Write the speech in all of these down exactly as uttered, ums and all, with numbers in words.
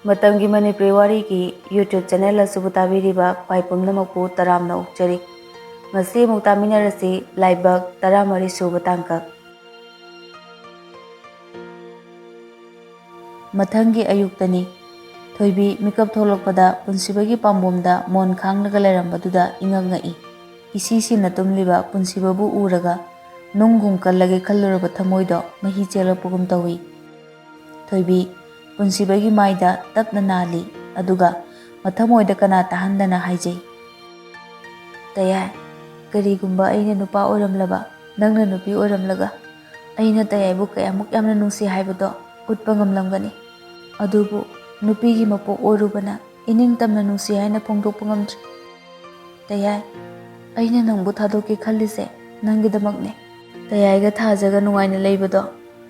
ꯃꯇꯝꯒꯤ ꯃꯅꯤꯄꯨꯔꯤ ꯋꯥꯔꯤꯒꯤ YouTube channel ꯑꯁꯤꯕꯨ ꯇꯥꯕꯤꯔꯤꯕ ꯈ꯭ꯋꯥꯏ ꯄꯨꯝꯅꯃꯛꯄꯨ ꯇꯔꯥꯝꯅ ꯑꯣꯛꯆꯔꯤ꯫ ꯉꯁꯤ ꯑꯃꯨꯛ ꯇꯥꯃꯤꯟꯅꯔꯁꯤ ꯂꯥꯏꯕꯛ ꯇꯔꯥꯃꯔꯤ ꯁꯨꯕ ꯇꯥꯡꯀꯛ꯫ ꯃꯊꯪꯒꯤ ꯑꯌꯨꯛꯇꯅꯤ꯫ ꯊꯣꯏꯕꯤ ꯃꯤꯀꯞ ꯊꯣꯛꯂꯛꯄꯗ ꯄꯨꯟꯁꯤꯕꯒꯤ ꯄꯥꯝꯕꯣꯝꯗ ꯃꯣꯟ ꯈꯥꯡꯂꯒ ꯂꯩꯔꯝꯕꯗꯨꯗ ꯏꯉꯛ ꯉꯛꯏ꯫ ꯏꯁꯤ ꯁꯤꯅ ꯇꯨꯝꯂꯤꯕ ꯄꯨꯟꯁꯤꯕꯕꯨ ꯎꯔꯒ ꯅꯨꯡꯒꯨꯝ ꯀꯜꯂꯒꯦ ꯈꯜꯂꯨꯔꯕ ꯊꯃꯣꯏꯗꯣ ꯃꯍꯤ ꯆꯦꯜꯂꯛꯄꯒꯨꯝ ꯇꯧꯏ꯫ ꯊꯣꯏꯕꯤ ꯄꯨꯟꯁꯤꯕꯒꯤ ꯃꯥꯏꯗ ꯇꯞꯅ ꯅꯥꯜꯂꯤ, ꯑꯗꯨꯒ ꯃꯊꯃꯣꯏꯗ ꯀꯅꯥ ꯇꯥꯍꯟꯗꯅ ꯍꯥꯏꯖꯩ, "ꯇꯌꯥꯏ, ꯀꯔꯤꯒꯨꯝꯕ ꯑꯩꯅ ꯅꯨꯄꯥ ꯑꯣꯏꯔꯝꯂꯕ, ꯅꯪꯅ ꯅꯨꯄꯤ ꯑꯣꯏꯔꯝꯂꯒ, ꯑꯩꯅ ꯇꯌꯥꯏꯕꯨ ꯀꯌꯥꯃꯨꯛ ꯌꯥꯝꯅ ꯅꯨꯡꯁꯤ ꯍꯥꯏꯕꯗꯣ ꯎꯠꯄ ꯉꯝꯂꯝꯒꯅꯤ꯫ ꯑꯗꯨꯕꯨ ꯅꯨꯄꯤꯒꯤ ꯃꯄꯣꯛ ꯑꯣꯏꯔꯨꯕꯅ ꯏꯅꯤꯡ ꯇꯝꯅ ꯅꯨꯡꯁꯤ ꯍꯥꯏꯅ ꯐꯣꯡꯗꯣꯛꯄ ꯉꯝꯗ꯭ꯔꯤ꯫ ꯇꯌꯥꯏ, ꯑꯩꯅ ꯅꯪꯕꯨ ꯊꯥꯗꯣꯛꯀꯦ ꯈꯜꯂꯤꯁꯦ ꯅꯪꯒꯤꯗꯃꯛꯅꯦ꯫ ꯇꯌꯥꯏꯒ ꯊꯥꯖꯒ ꯅꯨꯡꯉꯥꯏꯅ ꯂꯩꯕꯗꯣ,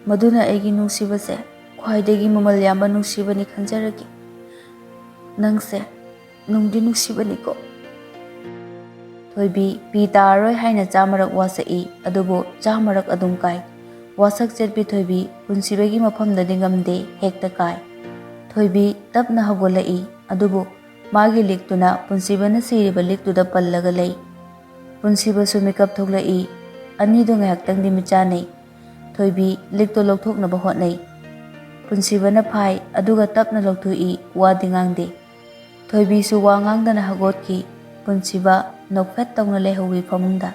ꯃꯗꯨꯅ ꯑꯩꯒꯤ ꯅꯨꯡꯁꯤꯕꯁꯦ ꯈ꯭ꯋꯥꯏꯗꯒꯤ ꯃꯃꯜ ꯌꯥꯝꯕ ꯅꯨꯡꯁꯤꯕꯅꯤ ꯈꯟꯖꯔꯒꯦ꯫ ꯅꯪꯁꯦ ꯅꯨꯡꯗꯤ ꯅꯨꯡꯁꯤꯕꯅꯤꯀꯣ꯫" ꯊꯣꯏꯕꯤ ꯄꯤ ꯇꯥꯔꯔꯣꯏ ꯍꯥꯏꯅ ꯆꯥꯃꯔꯛ ꯋꯥꯁꯛꯏ, ꯑꯗꯨꯕꯨ ꯆꯥꯃꯔꯛ ꯑꯗꯨꯝ ꯀꯥꯏ꯫ ꯋꯥꯁꯛ ꯆꯠꯄꯤ ꯊꯣꯏꯕꯤ ꯄꯨꯟꯁꯤꯕꯒꯤ ꯃꯐꯝꯗꯗꯤ ꯉꯝꯗꯦ, ꯍꯦꯛꯇ ꯀꯥꯏ꯫ ꯊꯣꯏꯕꯤ ꯇꯞꯅ ꯍꯧꯒꯠꯂꯛꯏ, ꯑꯗꯨꯕꯨ ꯃꯥꯒꯤ ꯂꯤꯛꯇꯨꯅ ꯄꯨꯟꯁꯤꯕꯅ ꯁꯤꯔꯤꯕ ꯂꯤꯛꯇꯨꯗ ꯄꯜꯂꯒ ꯂꯩ꯫ ꯄꯨꯟꯁꯤꯕꯁꯨ ꯃꯤꯀꯞ ꯊꯣꯛꯂꯛꯏ꯫ ꯑꯅꯤꯗꯨ ꯉꯥꯏꯍꯥꯛꯇꯪꯗꯤ ꯃꯤꯠꯆꯥꯅꯩ꯫ ꯊꯣꯏꯕꯤ ꯂꯤꯛꯇꯨ ꯂꯧꯊꯣꯛꯅꯕ ꯍꯣꯠꯅꯩ꯫ ꯄꯨꯟꯁꯤꯕꯅ ꯐꯥꯏ, ꯑꯗꯨꯒ ꯇꯞꯅ ꯂꯧꯊꯣꯛꯏ, ꯋꯥꯗꯤ ꯉꯥꯡꯗꯦ꯫ ꯊꯣꯏꯕꯤꯁꯨ ꯋꯥ ꯉꯥꯡꯗꯅ ꯍꯧꯒꯠꯈꯤ꯫ ꯄꯨꯟꯁꯤꯕ ꯅꯣꯛꯐꯦꯠ ꯇꯧꯅ ꯂꯩꯍꯧꯏ ꯐꯃꯨꯡꯗ꯫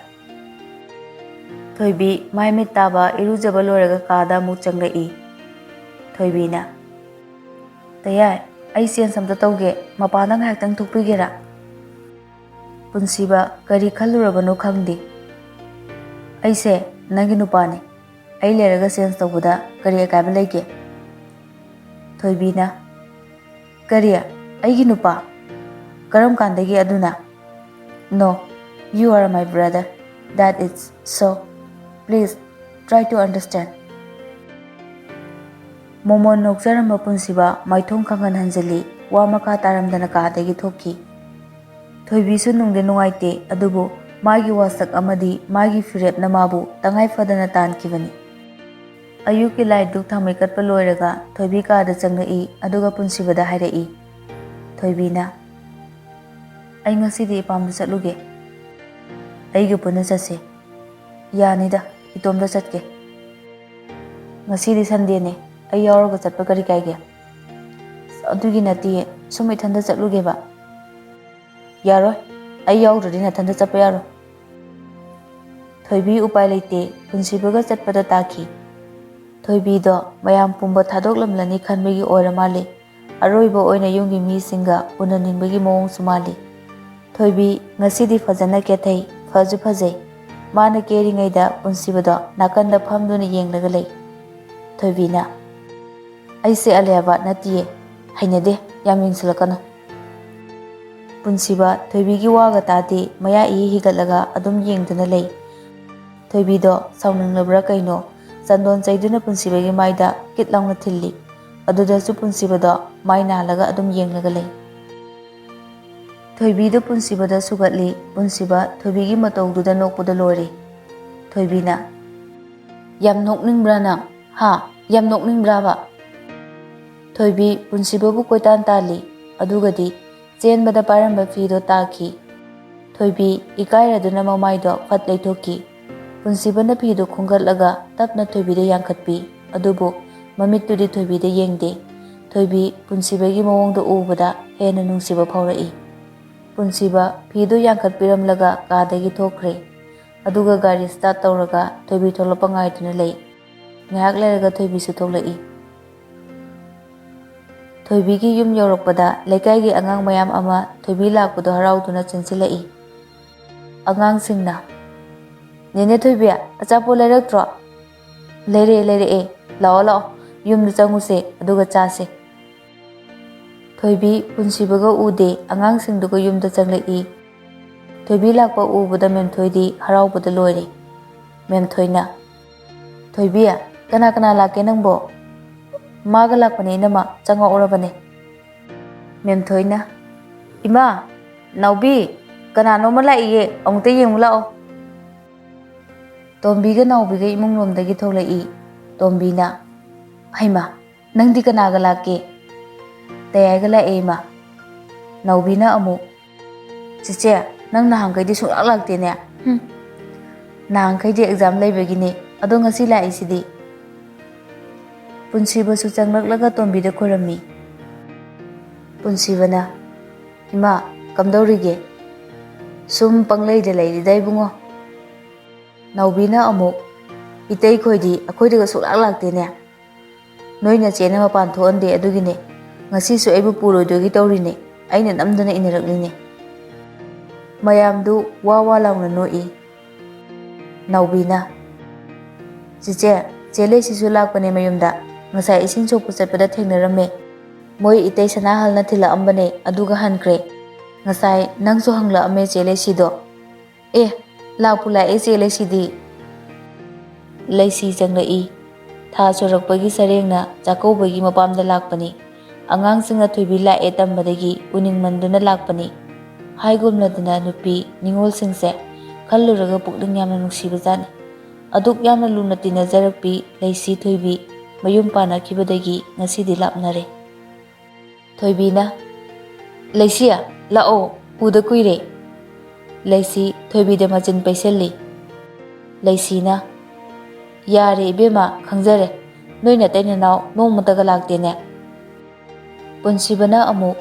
ꯊꯣꯏꯕꯤ ꯃꯥꯏ ꯃꯤꯠ ꯇꯥꯕ ꯏꯔꯨꯖꯕ ꯂꯣꯏꯔꯒ ꯀꯥꯗ ꯑꯃꯨꯛ ꯆꯪꯂꯛꯏ꯫ ꯊꯣꯏꯕꯤꯅ, "ꯇꯌꯥꯏ, ꯑꯩ ꯆꯦꯟꯖ ꯑꯝꯇ ꯇꯧꯒꯦ, ꯃꯄꯥꯟꯗ ꯉꯥꯏꯍꯥꯛꯇꯪ ꯊꯣꯛꯄꯤꯒꯦꯔꯥ?" ꯄꯨꯟꯁꯤꯕ ꯀꯔꯤ ꯈꯜꯂꯨꯔꯕꯅꯣ ꯈꯪꯗꯦ꯫ "ꯑꯩꯁꯦ ꯅꯪꯒꯤ ꯅꯨꯄꯥꯅꯤ꯫ ꯑꯩ ꯂꯩꯔꯒ ꯆꯦꯟꯖ ꯇꯧꯕꯗ ꯀꯔꯤ ꯑꯀꯥꯏꯕ ꯂꯩꯒꯦ?" ꯊꯣꯏꯕꯤꯅ, "ꯀꯔꯤ? ꯑꯩꯒꯤ ꯅꯨꯄꯥ? ꯀꯔꯝ ꯀꯥꯟꯗꯒꯤ ꯑꯗꯨꯅ?" "No, you are my brother. That is so. Please try to understand." ꯃꯣꯃꯣꯟ ꯅꯣꯛꯆꯔꯝꯕ ꯄꯨꯟꯁꯤꯕ ꯃꯥꯏꯊꯣꯡ ꯈꯪꯍꯟ ꯍꯟꯖꯤꯜꯂꯤ꯫ ꯋꯥ ꯃꯈꯥ ꯇꯥꯔꯝꯗꯅ ꯀꯥꯗꯒꯤ ꯊꯣꯛꯈꯤ꯫ ꯊꯣꯏꯕꯤꯁꯨ ꯅꯨꯡꯗꯤ ꯅꯨꯡꯉꯥꯏꯇꯦ, ꯑꯗꯨꯕꯨ ꯃꯥꯒꯤ ꯋꯥꯁꯛ ꯑꯃꯗꯤ ꯃꯥꯒꯤ ꯐꯤꯔꯦꯞꯅ ꯃꯥꯕꯨ ꯇꯉꯥꯏ ꯐꯗꯅ ꯇꯥꯟꯈꯤꯕꯅꯤ꯫ ꯑꯌꯨꯛꯀꯤ ꯂꯥꯏ ꯙꯨꯛ ꯊꯥꯎꯃꯩ ꯀꯠꯄ ꯂꯣꯏꯔꯒ ꯊꯣꯏꯕꯤ ꯀꯥꯗ ꯆꯪꯂꯛꯏ, ꯑꯗꯨꯒ ꯄꯨꯟꯁꯤꯕꯗ ꯍꯥꯏꯔꯛꯏ꯫ ꯊꯣꯏꯕꯤꯅ, "ꯑꯩ ꯉꯁꯤꯗꯤ ꯏꯄꯥꯝꯗ ꯆꯠꯂꯨꯒꯦ꯫ ꯑꯩꯒ ꯄꯨꯟꯅ ꯆꯠꯁꯦ꯫" "ꯌꯥꯅꯤꯗ, ꯏꯇꯣꯝꯇ ꯆꯠꯀꯦ꯫ ꯉꯁꯤꯗꯤ ꯁꯟꯗꯦꯅꯦ, ꯑꯩ ꯌꯥꯎꯔꯒ ꯆꯠꯄ ꯀꯔꯤ ꯀꯥꯏꯒꯦ?" "ꯑꯁ, ꯑꯗꯨꯒꯤ ꯅꯠꯇꯤꯌꯦ, ꯁꯨꯝ ꯏꯊꯟꯇ ꯆꯠꯂꯨꯒꯦꯕ꯫" "ꯌꯥꯔꯣꯏ, ꯑꯩ ꯌꯥꯎꯗ꯭ꯔꯗꯤ ꯅꯊꯟꯇ ꯆꯠꯄ ꯌꯥꯔꯣꯏ꯫" ꯊꯣꯏꯕꯤ ꯎꯄꯥꯏ ꯂꯩꯇꯦ, ꯄꯨꯟꯁꯤꯕꯒ ꯆꯠꯄꯗ ꯇꯥꯈꯤ꯫ ꯊꯣꯏꯕꯤꯗꯣ ꯃꯌꯥꯝ ꯄꯨꯝꯕ ꯊꯥꯗꯣꯛꯂꯝꯂꯅꯤ ꯈꯟꯕꯒꯤ ꯑꯣꯏꯔ ꯃꯥꯜꯂꯤ꯫ ꯑꯔꯣꯏꯕ ꯑꯣꯏꯅ ꯌꯨꯝꯒꯤ ꯃꯤꯁꯤꯡꯒ ꯎꯅꯅꯤꯡꯕꯒꯤ ꯃꯑꯣꯡꯁꯨ ꯃꯥꯜꯂꯤ꯫ ꯊꯣꯏꯕꯤ ꯉꯁꯤꯗꯤ ꯐꯖꯅ ꯀꯦꯊꯩ, ꯐꯁꯨ ꯐꯖꯩ꯫ ꯃꯥꯅ ꯀꯦꯔꯤꯉꯩꯗ ꯄꯨꯟꯁꯤꯕꯗꯣ ꯅꯥꯀꯟꯗ ꯐꯝꯗꯨꯅ ꯌꯦꯡꯂꯒ ꯂꯩ꯫ ꯊꯣꯏꯕꯤꯅ, "ꯑꯩꯁꯦ ꯑꯂꯦꯕ ꯅꯠꯇꯤꯌꯦ, ꯍꯩꯅꯗꯦ, ꯌꯥꯝ ꯌꯦꯡꯁꯤꯜꯂꯛꯀꯅꯨ꯫" ꯄꯨꯟꯁꯤꯕ ꯊꯣꯏꯕꯤꯒꯤ ꯋꯥꯒ ꯇꯥꯗꯦ, ꯃꯌꯥ ꯏꯍꯤ ꯍꯤꯒꯠꯂꯒ ꯑꯗꯨꯝ ꯌꯦꯡꯗꯨꯅ ꯂꯩ꯫ ꯊꯣꯏꯕꯤꯗꯣ ꯁꯥꯎꯅꯤꯡꯂꯕ꯭ꯔꯥ ꯀꯩꯅꯣ, ꯆꯟꯗꯣꯟ ꯆꯩꯗꯨꯅ ꯄꯨꯟꯁꯤꯕꯒꯤ ꯃꯥꯏꯗ ꯀꯤꯠ ꯂꯥꯎꯅ ꯊꯤꯜꯂꯤ꯫ ꯑꯗꯨꯗꯁꯨ ꯄꯨꯟꯁꯤꯕꯗꯣ ꯃꯥꯏ ꯅꯥꯜꯂꯒ ꯑꯗꯨꯝ ꯌꯦꯡꯂꯒ ꯂꯩ꯫ ꯊꯣꯏꯕꯤꯗꯣ ꯄꯨꯟꯁꯤꯕꯗ ꯁꯨꯒꯠꯂꯤ꯫ ꯄꯨꯟꯁꯤꯕ ꯊꯣꯏꯕꯤꯒꯤ ꯃꯇꯧꯗꯨꯗ ꯅꯣꯛꯄꯗ ꯂꯣꯏꯔꯦ꯫ ꯊꯣꯏꯕꯤꯅ, "ꯌꯥꯝ ꯅꯣꯛꯅꯤꯡꯕ꯭ꯔꯥ ꯅꯪ? ꯍꯥ? ꯌꯥꯝ ꯅꯣꯛꯅꯤꯡꯕ꯭ꯔꯥꯕ?" ꯊꯣꯏꯕꯤ ꯄꯨꯟꯁꯤꯕꯕꯨ ꯀꯣꯏꯇꯥꯟ ꯇꯥꯜꯂꯤ꯫ ꯑꯗꯨꯒꯗꯤ ꯆꯦꯟꯕꯗ ꯄꯥꯏꯔꯝꯕ ꯐꯤꯗꯣ ꯇꯥꯈꯤ꯫ ꯊꯣꯏꯕꯤ ꯏꯀꯥꯏꯔꯗꯨꯅ ꯃꯃꯥꯏꯗꯣ ꯐꯠ ꯂꯩꯊꯣꯛꯈꯤ꯫ ꯄꯨꯟꯁꯤꯕꯅ ꯐꯤꯗꯨ ꯈꯨꯝꯒꯠꯂꯒ ꯇꯞꯅ ꯊꯣꯏꯕꯤꯗ ꯌꯥꯡꯈꯠꯄꯤ꯫ ꯑꯗꯨꯕꯨ ꯃꯃꯤꯠꯇꯨꯗꯤ ꯊꯣꯏꯕꯤꯗ ꯌꯦꯡꯗꯦ꯫ ꯊꯣꯏꯕꯤ ꯄꯨꯟꯁꯤꯕꯒꯤ ꯃꯑꯣꯡꯗꯣ ꯎꯕꯗ ꯍꯦꯟꯅ ꯅꯨꯡꯁꯤꯕ ꯐꯥꯎꯔꯛꯏ꯫ ꯄꯨꯟꯁꯤꯕ ꯐꯤꯗꯨ ꯌꯥꯡꯈꯠꯄꯤꯔꯝꯂꯒ ꯀꯥꯗꯒꯤ ꯊꯣꯛꯈ꯭ꯔꯦ꯫ ꯑꯗꯨꯒ ꯒꯥꯔꯤ ꯁ꯭ꯇꯥꯔꯠ ꯇꯧꯔꯒ ꯊꯣꯏꯕꯤ ꯊꯣꯛꯂꯛꯄ ꯉꯥꯏꯗꯨꯅ ꯂꯩ꯫ ꯉꯥꯏꯍꯥꯛ ꯂꯩꯔꯒ ꯊꯣꯏꯕꯤꯁꯨ ꯊꯣꯛꯂꯛꯏ꯫ ꯊꯣꯏꯕꯤꯒꯤ ꯌꯨꯝ ꯌꯧꯔꯛꯄꯗ ꯂꯩꯀꯥꯏꯒꯤ ꯑꯉꯥꯡ ꯃꯌꯥꯝ ꯑꯃ ꯊꯣꯏꯕꯤ ꯂꯥꯛꯄꯗꯣ ꯍꯔꯥꯎꯗꯨꯅ ꯆꯦꯟꯁꯤꯜꯂꯛꯏ꯫ ꯑꯉꯥꯡꯁꯤꯡꯅ, "ꯅꯦꯅꯦ ꯊꯣꯏꯕꯤ, ꯑꯆꯥꯄꯣꯠ ꯂꯩꯔꯛꯇ꯭ꯔꯣ?" "ꯂꯩꯔꯛꯑꯦ, ꯂꯩꯔꯛꯑꯦ꯫ ꯂꯥꯛꯑꯣ, ꯂꯥꯛꯑꯣ꯫ ꯌꯨꯝꯗ ꯆꯪꯉꯨꯁꯦ, ꯑꯗꯨꯒ ꯆꯥꯁꯦ꯫" ꯊꯣꯏꯕꯤ ꯄꯨꯟꯁꯤꯕꯒ ꯎꯗꯦ, ꯑꯉꯥꯡꯁꯤꯡꯗꯨꯒ ꯌꯨꯝꯗ ꯆꯪꯂꯛꯏ꯫ ꯊꯣꯏꯕꯤ ꯂꯥꯛꯄ ꯎꯕꯗ ꯃꯦꯝꯊꯣꯏꯗꯤ ꯍꯔꯥꯎꯕꯗ ꯂꯣꯏꯔꯦ꯫ ꯃꯦꯝꯊꯣꯏꯅ, "ꯊꯣꯏꯕꯤ, ꯀꯅꯥ ꯀꯅꯥ ꯂꯥꯛꯀꯦ ꯅꯪꯕꯣ?" "ꯃꯥꯒ ꯂꯥꯛꯄꯅꯦ ꯏꯅꯝꯃ, ꯆꯪꯉꯛꯎꯔꯕꯅꯦ꯫" ꯃꯦꯝꯊꯣꯏꯅ, "ꯏꯃꯥ, ꯅꯥꯎꯕꯤ, ꯀꯅꯥꯅꯣꯝꯃ ꯂꯥꯛꯏꯌꯦ, ꯑꯃꯨꯛꯇ ꯌꯦꯡꯉꯨ ꯂꯥꯛꯑꯣ꯫" ꯇꯣꯝꯕꯤꯒ ꯅꯥꯎꯕꯤꯒ ꯏꯃꯨꯡ ꯂꯣꯝꯗꯒꯤ ꯊꯣꯛꯂꯛꯏ꯫ ꯇꯣꯝꯕꯤꯅ, "ꯍꯩꯃꯥ, ꯅꯪꯗꯤ ꯀꯅꯥꯒ ꯂꯥꯛꯀꯦ?" "ꯇꯌꯥꯏꯒ ꯂꯥꯛꯑꯦ, ꯏꯃꯥ꯫" ꯅꯥꯎꯕꯤꯅ ꯑꯃꯨꯛ, "ꯆꯦꯆꯦ, ꯅꯪ ꯅꯍꯥꯟꯈꯩꯗꯤ ꯁꯨꯡꯂꯥꯛ ꯂꯥꯛꯇꯦꯅꯦ꯫" "ꯍꯨꯝ, ꯅꯍꯥꯟꯈꯩꯗꯤ ꯑꯦꯛꯖꯥꯝ ꯂꯩꯕꯒꯤꯅꯦ, ꯑꯗꯣ ꯉꯁꯤ ꯂꯥꯛꯏꯁꯤꯗꯤ?" ꯄꯨꯟꯁꯤꯕꯁꯨ ꯆꯪꯂꯛꯂꯒ ꯇꯣꯝꯕꯤꯗ ꯈꯣꯏꯔꯝꯃꯤ꯫ ꯄꯨꯟꯁꯤꯕꯅ, "ꯏꯃꯥ, ꯀꯝꯗꯧꯔꯤꯒꯦ?" "ꯁꯨꯝ ꯄꯪꯂꯩꯗ ꯂꯩꯔꯤꯗ, ꯏꯕꯨꯡꯉꯣ꯫" ꯅꯥꯎꯕꯤꯅ ꯑꯃꯨꯛ, "ꯏꯇꯩꯈꯣꯏꯗꯤ ꯑꯩꯈꯣꯏꯗꯒ ꯁꯨꯡꯂꯥꯛ ꯂꯥꯛꯇꯦꯅꯦ꯫ ꯅꯣꯏ ꯅꯆꯦꯅ ꯃꯄꯥꯟ ꯊꯣꯛꯍꯟꯗꯦ, ꯑꯗꯨꯒꯤꯅꯦ꯫ ꯉꯁꯤꯁꯨ ꯑꯩꯕꯨ ꯄꯨꯔꯣꯏꯗꯣꯏꯒꯤ ꯇꯧꯔꯤꯅꯦ꯫ ꯑꯩꯅ ꯅꯝꯗꯅ ꯏꯟꯅꯔꯛꯂꯤꯅꯦ꯫" ꯃꯌꯥꯝꯗꯨ ꯋꯥ ꯋꯥ ꯂꯥꯎꯅ ꯅꯣꯛꯏ꯫ ꯅꯥꯎꯕꯤꯅ, "ꯆꯦꯆꯦ, ꯆꯦ ꯂꯩꯁꯤꯁꯨ ꯂꯥꯛꯄꯅꯦ ꯃꯌꯨꯝꯗ꯫ ꯉꯁꯥꯏ ꯏꯁꯤꯡ ꯁꯣꯛꯄ ꯆꯠꯄꯗ ꯊꯦꯡꯅꯔꯝꯃꯦ꯫ ꯃꯣꯏ ꯏꯇꯩ ꯁꯅꯥꯍꯜꯅ ꯊꯤꯜꯂꯛꯑꯝꯕꯅꯦ, ꯑꯗꯨꯒ ꯍꯟꯈ꯭ꯔꯦ꯫ ꯉꯁꯥꯏ ꯅꯪꯁꯨ ꯍꯪꯂꯛꯑꯝꯃꯦ ꯆꯦ ꯂꯩꯁꯤꯗꯣ꯫" "ꯑꯦ, ꯂꯥꯛꯄꯨ ꯂꯥꯛꯑꯦ ꯆꯦ ꯂꯩꯁꯤꯗꯤ꯫" ꯂꯩꯁꯤ ꯆꯪꯂꯛꯏ꯫ ꯊꯥ ꯁꯨꯔꯛꯄꯒꯤ ꯁꯔꯦꯡꯅ ꯆꯥꯛꯀꯧꯕꯒꯤ ꯃꯄꯥꯝꯗ ꯂꯥꯛꯄꯅꯤ꯫ ꯑꯉꯥꯡꯁꯤꯡꯅ ꯊꯣꯏꯕꯤ ꯂꯥꯛꯑꯦ ꯇꯝꯕꯗꯒꯤ ꯎꯅꯤꯡꯃꯟꯗꯨꯅ ꯂꯥꯛꯄꯅꯤ꯫ ꯍꯥꯏꯒꯨꯝꯂꯗꯅ ꯅꯨꯄꯤ ꯅꯤꯉꯣꯜꯁꯤꯡꯁꯦ ꯈꯜꯂꯨꯔꯒ ꯄꯨꯛꯅꯤꯡ ꯌꯥꯝꯅ ꯅꯨꯡꯁꯤꯕꯖꯥꯠꯅꯤ꯫ ꯑꯗꯨꯛ ꯌꯥꯝꯅ ꯂꯨꯅ ꯇꯤꯟꯅꯖꯔꯛꯄꯤ ꯂꯩꯁꯤ ꯊꯣꯏꯕꯤ ꯃꯌꯨꯝ ꯄꯥꯟꯅꯈꯤꯕꯗꯒꯤ ꯉꯁꯤꯗꯤ ꯂꯥꯞꯅꯔꯦ꯫ ꯊꯣꯏꯕꯤꯅ, "ꯂꯩꯁꯤ, ꯂꯥꯛꯑꯣ, ꯎꯗ ꯀꯨꯏꯔꯦ꯫" ꯂꯩꯁꯤ ꯊꯣꯏꯕꯤꯗ ꯃꯆꯤꯟ ꯄꯩꯁꯜꯂꯤ꯫ ꯂꯩꯁꯤꯅ, "ꯌꯥꯔꯦ ꯏꯕꯦꯝꯃ, ꯈꯪꯖꯔꯦ꯫ ꯅꯣꯏ ꯅꯇꯩ ꯅꯅꯥꯎ ꯅꯣꯡꯃꯇꯒ ꯂꯥꯛꯇꯦꯅꯦ꯫" ꯄꯨꯟꯁꯤꯕꯅ ꯑꯃꯨꯛ,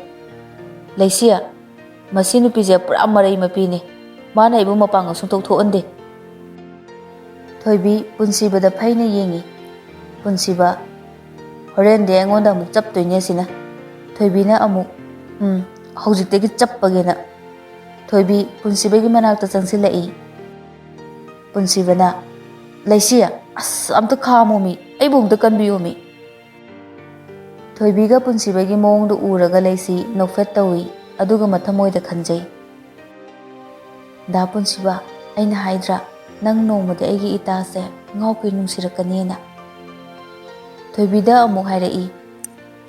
"ꯂꯩꯁꯤ, ꯃꯁꯤ ꯅꯨꯄꯤꯁꯦ ꯄꯨꯔꯥ ꯃꯔꯩ ꯃꯄꯤꯅꯦ꯫ ꯃꯥꯅ ꯑꯩꯕꯨ ꯃꯄꯥꯡꯒ ꯁꯨꯡꯊꯣꯛ ꯊꯣꯛꯍꯟꯗꯦ꯫" ꯊꯣꯏꯕꯤ ꯄꯨꯟꯁꯤꯕꯗ ꯐꯩꯅ ꯌꯦꯡꯉꯤ꯫ ꯄꯨꯟꯁꯤꯕ, "ꯍꯣꯔꯦꯟꯗꯤ ꯑꯩꯉꯣꯟꯗ ꯑꯃꯨꯛ ꯆꯞꯇꯣꯏꯅꯦ ꯑꯁꯤꯅ꯫" ꯊꯣꯏꯕꯤꯅ ꯑꯃꯨꯛ, "ꯎꯝ, ꯍꯧꯖꯤꯛꯇꯒꯤ ꯆꯞꯄꯒꯦꯅ꯫" ꯊꯣꯏꯕꯤ ꯄꯨꯟꯁꯤꯕꯒꯤ ꯃꯅꯥꯛꯇ ꯆꯪꯁꯤꯜꯂꯛꯏ꯫ ꯄꯨꯟꯁꯤꯕꯅ, "ꯂꯩꯁꯤ, ꯑꯁ, ꯑꯝꯇ ꯈꯥꯝꯃꯣꯃꯤ, ꯑꯩꯕꯨ ꯑꯝꯇ ꯀꯟꯕꯤꯌꯣꯃꯤ꯫" ꯊꯣꯏꯕꯤꯒ ꯄꯨꯟꯁꯤꯕꯒꯤ ꯃꯑꯣꯡꯗꯨ ꯎꯔꯒ ꯂꯩꯁꯤ ꯅꯣꯛꯐꯦꯠ ꯇꯧꯏ, ꯑꯗꯨꯒ ꯃꯊꯃꯣꯏꯗ ꯈꯟꯖꯩ, "ꯗꯥ ꯄꯨꯟꯁꯤꯕ, ꯑꯩꯅ ꯍꯥꯏꯗ꯭ꯔꯥ, ꯅꯪ ꯅꯣꯡꯃꯗꯤ ꯑꯩꯒꯤ ꯏꯇꯥꯁꯦ ꯉꯥꯎꯈꯩ ꯅꯨꯡꯁꯤꯔꯛꯀꯅꯤꯅ?" ꯊꯣꯏꯕꯤꯗ ꯑꯃꯨꯛ ꯍꯥꯏꯔꯛꯏ,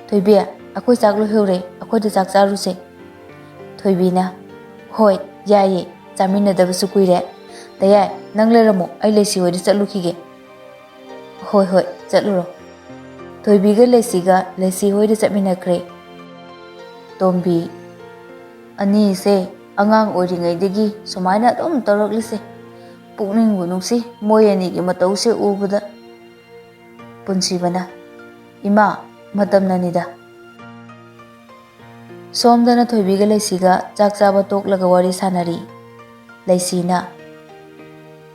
"ꯊꯣꯏꯕꯤ, ꯑꯩꯈꯣꯏ ꯆꯥꯛ ꯂꯣꯏꯍꯧꯔꯦ, ꯑꯩꯈꯣꯏꯗ ꯆꯥꯛ ꯆꯥꯔꯨꯁꯦ꯫" ꯊꯣꯏꯕꯤꯅ, "ꯍꯣꯏ, ꯌꯥꯏꯌꯦ, ꯆꯥꯃꯤꯟꯅꯗꯕꯁꯨ ꯀꯨꯏꯔꯦ꯫ ꯇꯌꯥꯏ, ꯅꯪ ꯂꯩꯔꯝꯃꯣ, ꯑꯩ ꯂꯩꯁꯤ ꯍꯣꯏꯗ ꯆꯠꯂꯨꯈꯤꯒꯦ꯫" "ꯍꯣꯏ, ꯍꯣꯏ꯫" ꯆꯠꯂꯨꯔꯣ꯫ ꯊꯣꯏꯕꯤꯒ ꯂꯩꯁꯤꯒ ꯂꯩꯁꯤ ꯍꯣꯏꯗ ꯆꯠꯃꯤꯟꯅꯈ꯭ꯔꯦ꯫ ꯇꯣꯝꯕꯤ, ꯑꯅꯤꯁꯦ ꯑꯉꯥꯡ ꯑꯣꯏꯔꯤꯉꯩꯗꯒꯤ ꯁꯨꯃꯥꯏꯅ ꯑꯗꯨꯝ ꯇꯧꯔꯛꯂꯤꯁꯦ ꯄꯨꯛꯅꯤꯡꯕꯨ ꯅꯨꯡꯁꯤ, ꯃꯣꯏ ꯑꯅꯤꯒꯤ ꯃꯇꯧꯁꯦ ꯎꯕꯗ꯫ ꯄꯨꯟꯁꯤꯕꯅ, ꯏꯃꯥ, ꯃꯇꯝꯅꯅꯤꯗ꯫ ꯁꯣꯝꯗꯅ ꯊꯣꯏꯕꯤꯒ ꯂꯩꯁꯤꯒ ꯆꯥꯛ ꯆꯥꯕ ꯇꯣꯛꯂꯒ ꯋꯥꯔꯤ ꯁꯥꯟꯅꯔꯤ꯫ ꯂꯩꯁꯤꯅ,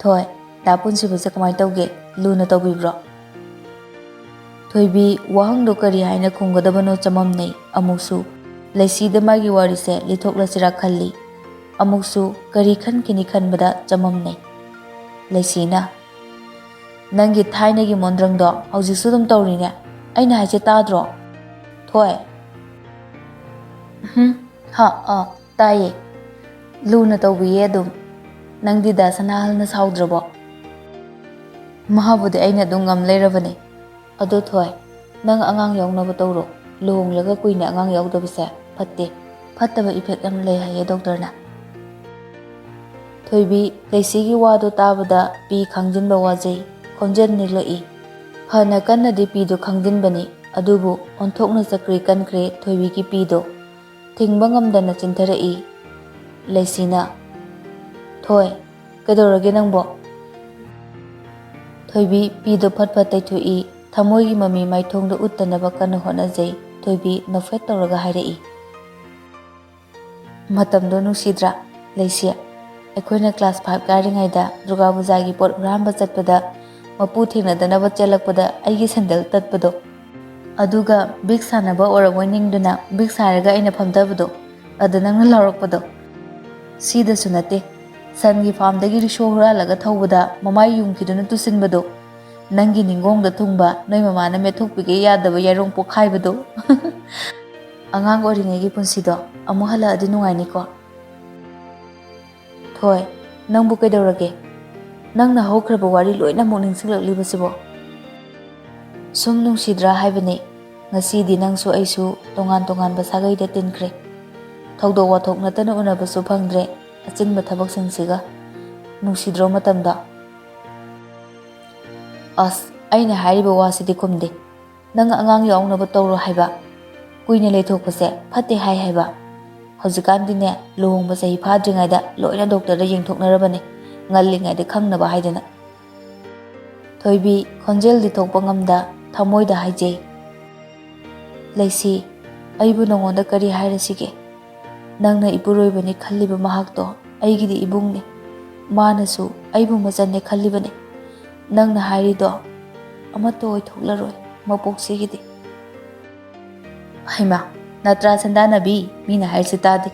ꯊꯣꯏ, ꯗꯥ ꯄꯨꯟꯁꯤꯕꯁꯦ ꯀꯃꯥꯏꯅ ꯇꯧꯒꯦ? ꯂꯨꯅ ꯇꯧꯕꯤꯕ꯭ꯔꯣ? ꯊꯣꯏꯕꯤ ꯋꯥꯍꯪꯗꯣ ꯀꯔꯤ ꯍꯥꯏꯅ ꯈꯨꯝꯒꯗꯕꯅꯣ ꯆꯃꯝꯅꯩ꯫ ꯑꯃꯨꯛꯁꯨ ꯂꯩꯁꯤꯗ ꯃꯥꯒꯤ ꯋꯥꯔꯤꯁꯦ ꯂꯤꯊꯣꯛꯂꯁꯤꯔꯥ ꯈꯜꯂꯤ꯫ ꯑꯃꯨꯛꯁꯨ ꯀꯔꯤ ꯈꯟꯈꯤꯅꯤ ꯈꯟꯕꯗ ꯆꯃꯝꯅꯩ꯫ ꯂꯩꯁꯤꯅ, ꯅꯪꯒꯤ ꯊꯥꯏꯅꯒꯤ ꯃꯣꯟꯗ꯭ꯔꯪꯗꯣ ꯍꯧꯖꯤꯛꯁꯨ ꯑꯗꯨꯝ ꯇꯧꯔꯤꯅꯦ꯫ ꯑꯩꯅ ꯍꯥꯏꯁꯦ ꯇꯥꯗ꯭ꯔꯣ? ꯊꯣꯏ꯫ ꯎꯝ, ꯍꯥ, ꯑꯥ, ꯇꯥꯏꯌꯦ꯫ ꯂꯨꯅ ꯇꯧꯕꯤꯌꯦ ꯑꯗꯨꯝ꯫ ꯅꯪꯗꯤ ꯗꯥ ꯁꯅꯥꯍꯜꯅ ꯁꯥꯎꯗ꯭ꯔꯕꯣ? ꯃꯥꯕꯨꯗꯤ ꯑꯩꯅ ꯑꯗꯨꯝ ꯉꯝ ꯂꯩꯔꯕꯅꯦ꯫ ꯑꯗꯣ ꯊꯣꯏ, ꯅꯪ ꯑꯉꯥꯡ ꯌꯥꯎꯅꯕ ꯇꯧꯔꯣ꯫ ꯂꯨꯍꯣꯡꯂꯒ ꯀꯨꯏꯅ ꯑꯉꯥꯡ ꯌꯥꯎꯗꯕꯁꯦ ꯐꯠꯇꯦ꯫ ꯐꯠꯇꯕ effect ꯌꯥꯝ ꯂꯩ ꯍꯥꯏꯌꯦ ꯗꯣꯛꯇꯔꯅ꯫ ꯊꯣꯏꯕꯤ, ꯂꯩꯁꯤꯒꯤ ꯋꯥꯗꯣ ꯇꯥꯕꯗ ꯄꯤ ꯈꯥꯡꯖꯤꯟꯕ ꯋꯥꯖꯩ꯫ ꯈꯣꯟꯖꯦꯜ ꯅꯤꯛꯂꯛꯏ꯫ ꯐꯅ ꯀꯟꯅꯗꯤ ꯄꯤꯗꯣ ꯈꯥꯡꯖꯤꯟꯕꯅꯤ, ꯑꯗꯨꯕꯨ ꯑꯣꯟꯊꯣꯛꯅ ꯆꯀ꯭ꯔꯤ ꯀꯟꯈ꯭ꯔꯦ ꯊꯣꯏꯕꯤꯒꯤ ꯄꯤꯗꯣ꯫ ꯊꯤꯡꯕ ꯉꯝꯗꯅ ꯆꯤꯟꯊꯔꯛꯏ꯫ ꯂꯩꯁꯤꯅ, ꯊꯣꯏ, ꯀꯩꯗꯧꯔꯒꯦ ꯅꯪꯕꯣ? ꯊꯣꯏꯕꯤ ꯄꯤꯗꯣ ꯐꯠ ꯐꯠ ꯇꯩꯊꯣꯛꯏ꯫ ꯊꯃꯣꯏꯒꯤ ꯃꯃꯤ ꯃꯥꯏꯊꯣꯡꯗ ꯎꯠꯇꯅꯕ ꯀꯟꯅ ꯍꯣꯠꯅꯖꯩ꯫ ꯊꯣꯏꯕꯤ ꯅꯣꯛꯐꯦꯠ ꯇꯧꯔꯒ ꯍꯥꯏꯔꯛꯏ꯫ ꯃꯇꯝꯗꯣ ꯅꯨꯡꯁꯤꯗ꯭ꯔꯥ, ꯂꯩꯁꯤ? ꯑꯩꯈꯣꯏꯅ class five ꯀꯥꯔꯤꯉꯩꯗ ꯗꯨꯔꯒꯥ ꯄꯨꯖꯥꯒꯤ ꯄꯣꯠ ꯍꯨꯔꯥꯟꯕ ꯆꯠꯄꯗ ꯃꯄꯨ ꯊꯦꯡꯅꯗꯅꯕ ꯆꯦꯜꯂꯛꯄꯗ ꯑꯩꯒꯤ ꯁꯦꯟꯗꯜ ꯇꯠꯄꯗꯣ꯫ ꯑꯗꯨꯒ ꯕꯤꯛ ꯁꯥꯟꯅꯕ ꯑꯣꯏꯔꯝꯃꯣꯏ ꯅꯤꯡꯗꯨꯅ ꯕꯤꯛ ꯁꯥꯔꯒ ꯑꯩꯅ ꯐꯝꯊꯕꯗꯣ꯫ ꯑꯗ ꯅꯪꯅ ꯂꯥꯎꯔꯛꯄꯗꯣ꯫ ꯁꯤꯗꯁꯨ ꯅꯠꯇꯦ, ꯁꯟꯒꯤ farmꯗꯒꯤ ꯔꯤꯛꯁꯣ ꯍꯨꯔꯥꯜꯂꯒ ꯊꯧꯕꯗ ꯃꯃꯥꯏ ꯌꯨꯡꯈꯤꯗꯨꯅ ꯇꯨꯁꯤꯟꯕꯗꯣ꯫ ꯅꯪꯒꯤ ꯅꯤꯡꯒꯣꯡꯗ ꯊꯨꯡꯕ ꯅꯣꯏ ꯃꯃꯥꯅ ꯃꯦꯠꯊꯣꯛꯄꯤꯒꯦ ꯌꯥꯗꯕ ꯌꯥꯏꯔꯣꯡ ꯄꯣꯛꯈꯥꯏꯕꯗꯣ꯫ ꯑꯉꯥꯡ ꯑꯣꯏꯔꯤꯉꯩꯒꯤ ꯄꯨꯟꯁꯤꯗꯣ ꯑꯃꯨꯛ ꯍꯜꯂꯛꯑꯗꯤ ꯅꯨꯡꯉꯥꯏꯅꯤꯀꯣ꯫ ꯊꯣꯏ, ꯅꯪꯕꯨ ꯀꯩꯗꯧꯔꯒꯦ? ꯅꯪꯅ ꯍꯧꯈ꯭ꯔꯕ ꯋꯥꯔꯤ ꯂꯣꯏꯅꯃꯛ ꯅꯤꯡꯁꯤꯡꯂꯛꯂꯤꯕꯁꯤꯕꯣ? ꯁꯨꯝ ꯅꯨꯡꯁꯤꯗ꯭ꯔꯥ ꯍꯥꯏꯕꯅꯤ꯫ ꯉꯁꯤꯗꯤ ꯅꯪꯁꯨ ꯑꯩꯁꯨ ꯇꯣꯉꯥꯟ ꯇꯣꯉꯥꯟꯕ ꯁꯥꯒꯩꯗ ꯇꯤꯟꯈ꯭ꯔꯦ꯫ ꯊꯧꯗꯣꯛ ꯋꯥꯊꯣꯛ ꯅꯠꯇꯅ ꯎꯅꯕꯁꯨ ꯐꯪꯗ꯭ꯔꯦ, ꯑꯆꯤꯟꯕ ꯊꯕꯛꯁꯤꯡꯁꯤꯒ꯫ ꯅꯨꯡꯁꯤꯗ꯭ꯔꯣ ꯃꯇꯝꯗꯣ? ꯑꯁ, ꯑꯩꯅ ꯍꯥꯏꯔꯤꯕ ꯋꯥꯁꯤꯗꯤ ꯈꯨꯝꯗꯦ꯫ ꯅꯪ ꯑꯉꯥꯡ ꯌꯥꯎꯅꯕ ꯇꯧꯔꯣ ꯍꯥꯏꯕ, ꯀꯨꯏꯅ ꯂꯩꯊꯣꯛꯄꯁꯦ ꯐꯠꯇꯦ ꯍꯥꯏ ꯍꯥꯏꯕ꯫ ꯍꯧꯖꯤꯛꯀꯥꯟꯗꯤꯅꯦ, ꯂꯨꯍꯣꯡꯕ ꯆꯍꯤ ꯐꯥꯗ꯭ꯔꯤꯉꯩꯗ ꯂꯣꯏꯅ ꯗꯣꯛꯇꯔꯗ ꯌꯦꯡꯊꯣꯛꯅꯔꯕꯅꯦ, ꯉꯜꯂꯤꯉꯩꯗ ꯈꯪꯅꯕ ꯍꯥꯏꯗꯅ꯫ ꯊꯣꯏꯕꯤ ꯈꯣꯟꯖꯦꯜꯗꯤ ꯊꯣꯛꯄ ꯉꯝꯗ ꯊꯃꯣꯏꯗ ꯍꯥꯏꯖꯩ, "ꯂꯩꯁꯤ, ꯑꯩꯕꯨ ꯅꯉꯣꯟꯗ ꯀꯔꯤ ꯍꯥꯏꯔꯁꯤꯒꯦ? ꯅꯪꯅ ꯏꯄꯨꯔꯣꯏꯕꯅꯤ ꯈꯜꯂꯤꯕ ꯃꯍꯥꯛꯇꯣ ꯑꯩꯒꯤꯗꯤ ꯏꯕꯨꯡꯅꯤ꯫ ꯃꯥꯅꯁꯨ ꯑꯩꯕꯨ ꯃꯆꯟꯅꯦ ꯈꯜꯂꯤꯕꯅꯤ꯫ ꯅꯪꯅ ꯍꯥꯏꯔꯤꯗꯣ ꯑꯃꯠꯇ ꯑꯣꯏꯊꯣꯛꯂꯔꯣꯏ ꯃꯄꯣꯛꯁꯤꯒꯤꯗꯤ꯫" ꯍꯩꯃꯥ, ꯅꯠꯇ꯭ꯔꯥ ꯁꯟꯗꯥꯅꯕꯤ? ꯃꯤꯅ ꯍꯥꯏꯔꯤꯁꯤ ꯇꯥꯗꯦ꯫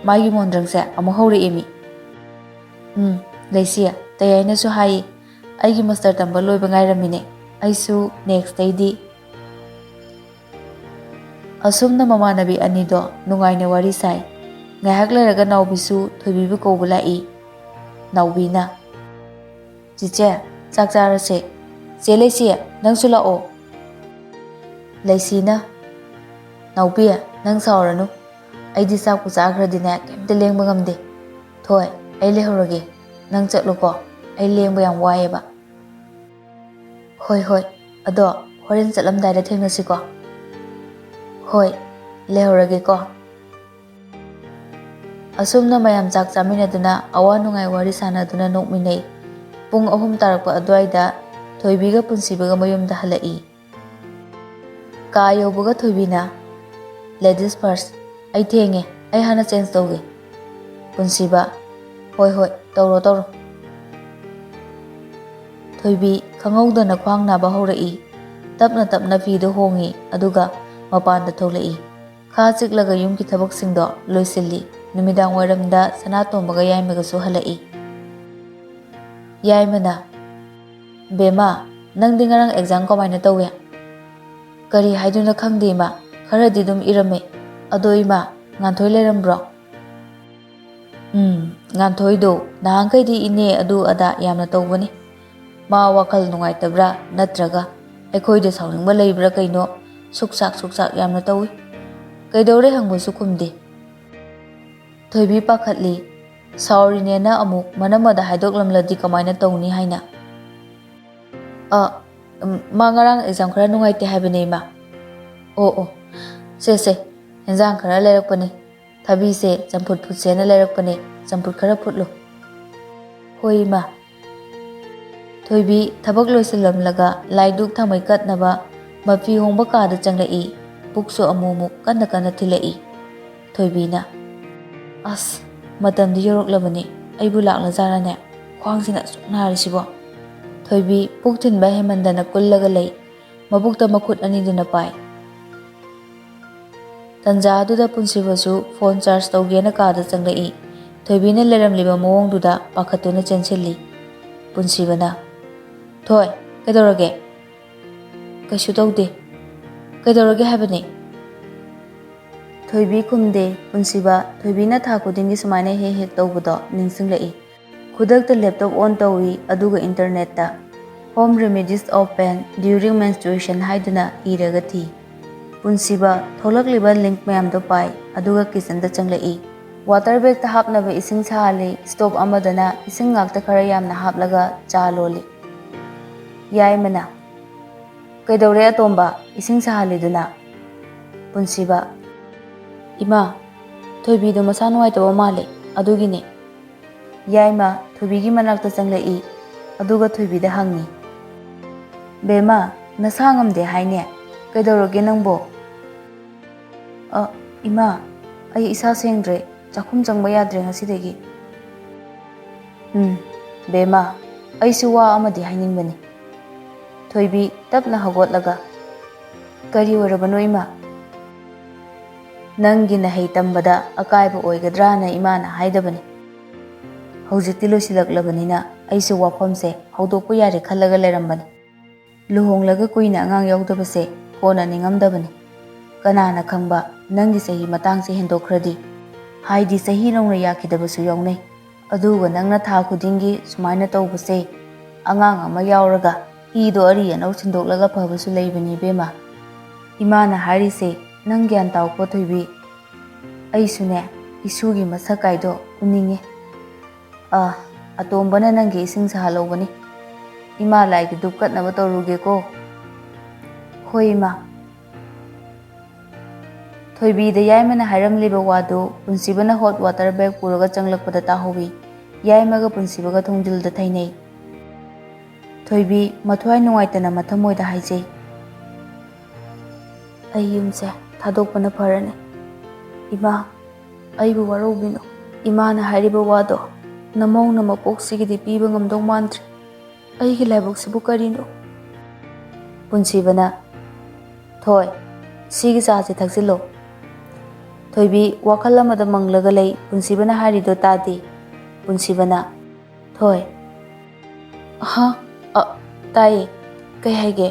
ꯃꯥꯒꯤ ꯃꯣꯟꯗ꯭ꯔꯪꯁꯦ ꯑꯃꯨꯛ ꯍꯧꯔꯛꯑꯦ ꯃꯤ꯫ ꯎꯝ, ꯂꯩꯁꯤ, ꯇꯌꯥꯏꯅꯁꯨ ꯍꯥꯏꯌꯦ, ꯑꯩꯒꯤ ꯃꯥꯁꯇꯔ ꯇꯝꯕ ꯂꯣꯏꯕ ꯉꯥꯏꯔꯝꯃꯤꯅꯦ꯫ ꯑꯩꯁꯨ ꯅꯦꯛꯁꯇꯩꯗꯤ꯫ ꯑꯁꯨꯝꯅ ꯃꯃꯥꯟꯅꯕꯤ ꯑꯅꯤꯗꯣ ꯅꯨꯡꯉꯥꯏꯅ ꯋꯥꯔꯤ ꯁꯥꯏ꯫ ꯉꯥꯏꯍꯥꯛ ꯂꯩꯔꯒ ꯅꯥꯎꯕꯤꯁꯨ ꯊꯣꯏꯕꯤꯕꯨ ꯀꯧꯕ ꯂꯥꯛꯏ꯫ ꯅꯥꯎꯕꯤꯅ, "ꯆꯤꯆꯦ, ꯆꯥꯛ ꯆꯥꯔꯁꯦ꯫" "ꯆꯦ ꯂꯩꯁꯤ, ꯅꯪꯁꯨ ꯂꯥꯛꯑꯣ꯫" ꯂꯩꯁꯤꯅ, "ꯅꯥꯎꯕꯤ, ꯅꯪ ꯁꯥꯎꯔꯅꯨ꯫ ꯑꯩꯗꯤ ꯆꯥꯛꯄꯨ ꯆꯥꯈ꯭ꯔꯗꯤꯅꯦ, ꯀꯩꯝꯇ ꯂꯦꯡꯕ ꯉꯝꯗꯦ꯫ ꯊꯣꯏ, ꯑꯩ ꯂꯩꯍꯧꯔꯒꯦ꯫ ꯅꯪ ꯆꯠꯂꯣꯀꯣ꯫ ꯑꯩ ꯂꯦꯡꯕ ꯌꯥꯝ ꯋꯥꯏꯑꯦꯕ꯫" "ꯍꯣꯏ, ꯍꯣꯏ꯫ ꯑꯗꯣ ꯍꯣꯔꯦꯟ ꯆꯠꯂꯝꯗꯥꯏꯗ ꯊꯦꯡꯅꯁꯤꯀꯣ꯫" "ꯍꯣꯏ, ꯂꯩꯍꯧꯔꯒꯦꯀꯣ꯫" ꯑꯁꯨꯝꯅ ꯃꯌꯥꯝ ꯆꯥꯛ ꯆꯥꯃꯤꯟꯅꯗꯨꯅ ꯑꯋꯥ ꯅꯨꯡꯉꯥꯏ ꯋꯥꯔꯤ ꯁꯥꯟꯅꯗꯨꯅ ꯅꯣꯛꯃꯤꯟꯅꯩ꯫ ꯄꯨꯡ ꯑꯍꯨꯝ ꯇꯥꯔꯛꯄ ꯑꯗꯨꯋꯥꯏꯗ ꯊꯣꯏꯕꯤꯒ ꯄꯨꯟꯁꯤꯕꯒ ꯃꯌꯨꯝꯗ ꯍꯜꯂꯛꯏ꯫ ꯀꯥ ꯌꯧꯕꯒ ꯊꯣꯏꯕꯤꯅ, "Ladies first, ꯑꯩ ꯊꯦꯡꯉꯦ, ꯑꯩ ꯍꯥꯟꯅ ꯆꯦꯟꯖ ꯇꯧꯒꯦ꯫" ꯄꯨꯟꯁꯤꯕ, "ꯍꯣꯏ, ꯍꯣꯏ, ꯇꯧꯔꯣ, ꯇꯧꯔꯣ꯫" ꯊꯣꯏꯕꯤ ꯈꯪꯍꯧꯗꯅ ꯈ꯭ꯋꯥꯡ ꯅꯥꯕ ꯍꯧꯔꯛꯏ꯫ ꯇꯞꯅ ꯇꯞꯅ ꯐꯤꯗꯨ ꯍꯣꯡꯉꯤ, ꯑꯗꯨꯒ ꯃꯄꯥꯟꯗ ꯊꯣꯛꯂꯛꯏ꯫ ꯈꯥ ꯆꯤꯛꯂꯒ ꯌꯨꯝꯒꯤ ꯊꯕꯛꯁꯤꯡꯗꯣ ꯂꯣꯏꯁꯤꯜꯂꯤ꯫ ꯅꯨꯃꯤꯗꯥꯡ ꯋꯥꯏꯔꯝꯗ ꯁꯅꯥꯇꯣꯝꯕꯒ ꯌꯥꯏꯃꯒꯁꯨ ꯍꯜꯂꯛꯏ꯫ ꯌꯥꯏꯃꯅ, "ꯕꯦꯝꯃ, ꯅꯪꯗꯤ ꯉꯔꯥꯡ ꯑꯦꯛꯖꯥꯝ ꯀꯃꯥꯏꯅ ꯇꯧꯏ?" "ꯀꯔꯤ ꯍꯥꯏꯗꯣꯏꯅꯣ ꯈꯪꯗꯦ, ꯏꯃꯥ꯫ ꯈꯔꯗꯤ ꯑꯗꯨꯝ ꯏꯔꯝꯃꯦ꯫ ꯑꯗꯣ ꯏꯃꯥ, ꯉꯥꯟꯊꯣꯏ ꯂꯩꯔꯝꯕ꯭ꯔꯣ?" "ꯎꯝ, ꯉꯥꯟꯊꯣꯏꯗꯣ ꯅꯍꯥꯟꯈꯩꯗꯤ ꯏꯅꯦ ꯑꯗꯨ ꯑꯗꯥ ꯌꯥꯝꯅ ꯇꯧꯕꯅꯤ꯫ ꯃꯥ ꯋꯥꯈꯜ ꯅꯨꯡꯉꯥꯏꯇꯕ꯭ꯔꯥ ꯅꯠꯇ꯭ꯔꯒ ꯑꯩꯈꯣꯏꯗ ꯁꯥꯎꯅꯤꯡꯕ ꯂꯩꯕ꯭ꯔꯥ ꯀꯩꯅꯣ, ꯁꯨꯛꯆꯥꯛ ꯁꯨꯛꯆꯥꯛ ꯌꯥꯝꯅ ꯇꯧꯏ꯫ ꯀꯩꯗꯧꯔꯦ ꯍꯪꯕꯁꯨ ꯈꯨꯝꯗꯦ꯫" ꯊꯣꯏꯕꯤ ꯄꯥꯈꯠꯂꯤ꯫ ꯁꯥꯎꯔꯤꯅꯦꯅ ꯑꯃꯨꯛ ꯃꯅꯝꯃꯗ ꯍꯥꯏꯗꯣꯛꯂꯝꯂꯗꯤ ꯀꯃꯥꯏꯅ ꯇꯧꯅꯤ ꯍꯥꯏꯅ꯫ "ꯑ, "ꯎꯝ, ꯃꯥ ꯉꯔꯥꯡ ꯑꯦꯛꯖꯥꯝ ꯈꯔ ꯅꯨꯡꯉꯥꯏꯇꯦ ꯍꯥꯏꯕꯅꯦ, ꯏꯃꯥ"꯫ "ꯑꯣ, ꯑꯣ, ꯁꯦ, ꯁꯦ, ꯍꯦꯟꯖꯥꯡ ꯈꯔ ꯂꯩꯔꯛꯄꯅꯦ, ꯊꯕꯤꯁꯦ ꯆꯝꯐꯨꯠ ꯐꯨꯠꯁꯦꯅ ꯂꯩꯔꯛꯄꯅꯦ, ꯆꯝꯐꯨꯠ ꯈꯔ ꯐꯨꯠꯂꯨ"꯫ "ꯍꯣꯏ, ꯏꯃꯥ"꯫ ꯊꯣꯏꯕꯤ ꯊꯕꯛ ꯂꯣꯏꯁꯤꯜꯂꯝꯂꯒ ꯂꯥꯏꯗꯨꯛ ꯊꯥꯡꯃꯩ ꯀꯠꯅꯕ ꯃꯐꯤ ꯍꯣꯡꯕ ꯀꯥꯗ ꯆꯪꯂꯛꯏ꯫ ꯄꯨꯛꯁꯨ ꯑꯃꯨꯛꯃꯨꯛ ꯀꯟꯅ ꯀꯟꯅ ꯊꯤꯜꯂꯛꯏ꯫ ꯊꯣꯏꯕꯤꯅ, "ꯑꯁ, ꯃꯇꯝꯗꯤ ꯌꯧꯔꯛꯂꯕꯅꯤ, ꯑꯩꯕꯨ ꯂꯥꯛꯂꯖꯥꯔꯅꯦ? ꯈ꯭ꯋꯥꯡꯁꯤꯅ ꯑꯁꯨꯛ ꯅꯥꯔꯤꯁꯤꯕꯣ?" ꯊꯣꯏꯕꯤ ꯄꯨꯛ ꯊꯤꯟꯕ ꯍꯦꯟꯃꯟꯗꯅ ꯀꯨꯜꯂꯒ ꯂꯩ꯫ ꯃꯕꯨꯛꯇ ꯃꯈꯨꯠ ꯑꯅꯤꯗꯨꯅ ꯄꯥꯏ꯫ ꯇꯟꯖꯥ ꯑꯗꯨꯗ ꯄꯨꯟꯁꯤꯕꯁꯨ ꯐꯣꯟ ꯆꯥꯔꯖ ꯇꯧꯒꯦꯅ ꯀꯥꯗ ꯆꯪꯂꯛꯏ꯫ ꯊꯣꯏꯕꯤꯅ ꯂꯩꯔꯝꯂꯤꯕ ꯃꯑꯣꯡꯗꯨꯗ ꯄꯥꯈꯠꯇꯨꯅ ꯆꯦꯟꯁꯤꯜꯂꯤ꯫ ꯄꯨꯟꯁꯤꯕꯅ, "ꯊꯣꯏ, ꯀꯩꯗꯧꯔꯒꯦ?" "ꯀꯩꯁꯨ ꯇꯧꯗꯦ"꯫ "ꯀꯩꯗꯧꯔꯒꯦ ꯍꯥꯏꯕꯅꯤ?" ꯊꯣꯏꯕꯤ ꯈꯨꯝꯗꯦ꯫ ꯄꯨꯟꯁꯤꯕ, ꯊꯣꯏꯕꯤꯅ ꯊꯥ ꯈꯨꯗꯤꯡꯒꯤ ꯁꯨꯃꯥꯏꯅ ꯍꯦꯛ ꯍꯦꯛ ꯇꯧꯕꯗꯣ ꯅꯤꯡꯁꯤꯡꯂꯛꯏ꯫ ꯈꯨꯗꯛꯇ ꯂꯦꯞꯇꯣꯞ ꯑꯣꯟ ꯇꯧꯏ, ꯑꯗꯨꯒ ꯏꯟꯇꯔꯅꯦꯠꯇ "Home Remedies of Pain During Menstruation" ꯍꯥꯏꯗꯨꯅ ꯏꯔꯒ ꯊꯤ꯫ ꯄꯨꯟꯁꯤꯕ ꯊꯣꯛꯂꯛꯂꯤꯕ ꯂꯤꯡꯛ ꯃꯌꯥꯝꯗꯣ ꯄꯥꯏ, ꯑꯗꯨꯒ ꯀꯤꯆꯟꯗ ꯆꯪꯂꯛꯏ꯫ ꯋꯥꯇꯔ ꯕꯦꯒꯇ ꯍꯥꯞꯅꯕ ꯏꯁꯤꯡ ꯁꯥꯍꯜꯂꯤ, ꯁ꯭ꯇꯣꯞ ꯑꯃꯗꯅ ꯏꯁꯤꯡ ꯉꯥꯛꯇ ꯈꯔ ꯌꯥꯝꯅ ꯍꯥꯞꯂꯒ ꯆꯥ ꯂꯣꯜꯂꯤ꯫ ꯌꯥꯏꯃꯅ, "ꯀꯩꯗꯧꯔꯦ ꯑꯇꯣꯝꯕ, ꯏꯁꯤꯡ ꯁꯥꯍꯜꯂꯤꯗꯨꯅ?" ꯄꯨꯟꯁꯤꯕ, "ꯏꯃꯥ, ꯊꯣꯏꯕꯤꯗꯣ ꯃꯁꯥ ꯅꯨꯡꯉꯥꯏꯇꯕ ꯃꯥꯜꯂꯦ, ꯑꯗꯨꯒꯤꯅꯦ"꯫ ꯌꯥꯏꯃ ꯊꯣꯏꯕꯤꯒꯤ ꯃꯅꯥꯛꯇ ꯆꯪꯂꯛꯏ, ꯑꯗꯨꯒ ꯊꯣꯏꯕꯤꯗ ꯍꯪꯉꯤ, "ꯕꯦꯝꯃ, ꯅꯁꯥ ꯉꯝꯗꯦ ꯍꯥꯏꯅꯦ? ꯀꯩꯗꯧꯔꯒꯦ ꯅꯪꯕꯣ?" "ꯑ, ꯏꯃꯥ, ꯑꯩ ꯏꯁꯥ ꯁꯦꯡꯗ꯭ꯔꯦ, ꯆꯥꯛꯈꯨꯝ ꯆꯪꯕ ꯌꯥꯗ꯭ꯔꯦ ꯉꯁꯤꯗꯒꯤ"꯫ "ꯎꯝ, ꯕꯦꯝꯃ, ꯑꯩꯁꯨ ꯋꯥ ꯑꯃꯗꯤ ꯍꯥꯏꯅꯤꯡꯕꯅꯤ"꯫ ꯊꯣꯏꯕꯤ ꯇꯞꯅ ꯍꯧꯒꯠꯂꯒ, "ꯀꯔꯤ ꯑꯣꯏꯔꯕꯅꯣ ꯏꯃꯥ?" "ꯅꯪꯒꯤ ꯅꯍꯩ ꯇꯝꯕꯗ ꯑꯀꯥꯏꯕ ꯑꯣꯏꯒꯗ꯭ꯔꯥꯅ ꯏꯃꯥꯅ ꯍꯥꯏꯗꯕꯅꯤ꯫ ꯍꯧꯖꯤꯛꯇꯤ ꯂꯣꯏꯁꯤꯜꯂꯛꯂꯕꯅꯤꯅ ꯑꯩꯁꯨ ꯋꯥꯐꯝꯁꯦ ꯍꯧꯗꯣꯛꯄ ꯌꯥꯔꯦ ꯈꯜꯂꯒ ꯂꯩꯔꯝꯕꯅꯤ꯫ ꯂꯨꯍꯣꯡꯂꯒ ꯀꯨꯏꯅ ꯑꯉꯥꯡ ꯌꯥꯎꯗꯕꯁꯦ ꯀꯣꯟꯅ ꯅꯤꯡꯉꯝꯗꯕꯅꯤ꯫ ꯀꯅꯥꯅ ꯈꯪꯕ, ꯅꯪꯒꯤ ꯆꯍꯤ ꯃꯇꯥꯡꯁꯦ ꯍꯦꯟꯗꯣꯛꯈ꯭ꯔꯗꯤ꯫ ꯍꯥꯏꯗꯤ ꯆꯍꯤ ꯅꯧꯅ ꯌꯥꯈꯤꯗꯕꯁꯨ ꯌꯥꯎꯅꯩ꯫ ꯑꯗꯨꯒ ꯅꯪꯅ ꯊꯥ ꯈꯨꯗꯤꯡꯒꯤ ꯁꯨꯃꯥꯏꯅ ꯇꯧꯕꯁꯦ, ꯑꯉꯥꯡ ꯑꯃ ꯌꯥꯎꯔꯒ ꯏꯗꯣ ꯑꯔꯤ ꯑꯅꯧ ꯁꯤꯟꯗꯣꯛꯂꯒ ꯐꯕꯁꯨ ꯂꯩꯕꯅꯤ ꯏꯕꯦꯝꯃ꯫ ꯏꯃꯥꯅ ꯍꯥꯏꯔꯤꯁꯦ ꯅꯪ ꯒ꯭ꯌꯥꯟ ꯇꯥꯎꯀꯣ ꯊꯣꯏꯕꯤ꯫ ꯑꯩꯁꯨꯅꯦ, ꯏꯁꯨꯒꯤ ꯃꯁꯛ ꯀꯥꯏꯗꯣ ꯎꯅꯤꯡꯉꯦ꯫ ꯑꯥ, ꯑꯇꯣꯝꯕꯅ ꯅꯪꯒꯤ ꯏꯁꯤꯡ ꯁꯥꯍꯜꯍꯧꯕꯅꯤ"꯫ ꯏꯃꯥ ꯂꯥꯏꯒꯤ ꯙꯨꯞ ꯀꯠꯅꯕ ꯇꯧꯔꯨꯒꯦꯀꯣ꯫ ꯍꯣꯏ ꯏꯃꯥ꯫ ꯊꯣꯏꯕꯤꯗ ꯌꯥꯏꯃꯅ ꯍꯥꯏꯔꯝꯂꯤꯕ ꯋꯥꯗꯨ ꯄꯨꯟꯁꯤꯕꯅ ꯍꯣꯠ ꯋꯥꯇꯔ ꯕꯦꯒ ꯄꯨꯔꯒ ꯆꯪꯂꯛꯄꯗ ꯇꯥꯍꯧꯏ꯫ ꯌꯥꯏꯃꯒ ꯄꯨꯟꯁꯤꯕꯒ ꯊꯣꯡꯖꯤꯜꯗ ꯊꯩꯅꯩ꯫ ꯊꯣꯏꯕꯤ ꯃꯊ꯭ꯋꯥꯏ ꯅꯨꯡꯉꯥꯏꯇꯅ ꯃꯊꯃꯣꯏꯗ ꯍꯥꯏꯖꯩ, "ꯑꯩ ꯌꯨꯝꯁꯦ ꯊꯥꯗꯣꯛꯄꯅ ꯐꯔꯅꯤ꯫ ꯏꯃꯥ, ꯑꯩꯕꯨ ꯋꯥꯔꯧꯕꯤꯅꯨ꯫ ꯏꯃꯥꯅ ꯍꯥꯏꯔꯤꯕ ꯋꯥꯗꯣ ꯅꯃꯧꯅ ꯃꯄꯣꯛꯁꯤꯒꯤꯗꯤ ꯄꯤꯕ ꯉꯝꯗꯧ ꯃꯥꯟꯗ꯭ꯔꯦ꯫ ꯑꯩꯒꯤ ꯂꯥꯏꯕꯛꯁꯤꯕꯨ ꯀꯔꯤꯅꯣ?" ꯄꯨꯟꯁꯤꯕꯅ, "ꯊꯣꯏ, ꯁꯤꯒꯤ ꯆꯥꯁꯦ ꯊꯛꯆꯤꯜꯂꯣ꯫" ꯊꯣꯏꯕꯤ ꯋꯥꯈꯜ ꯑꯃꯗ ꯃꯪꯂꯒ ꯂꯩ꯫ ꯄꯨꯟꯁꯤꯕꯅ ꯍꯥꯏꯔꯤꯗꯣ ꯇꯥꯗꯦ꯫ ꯄꯨꯟꯁꯤꯕꯅ, "ꯊꯣꯏ꯫" "ꯍꯥ? ꯑ, ꯇꯥꯏꯌꯦ꯫ ꯀꯩ ꯍꯥꯏꯒꯦ?"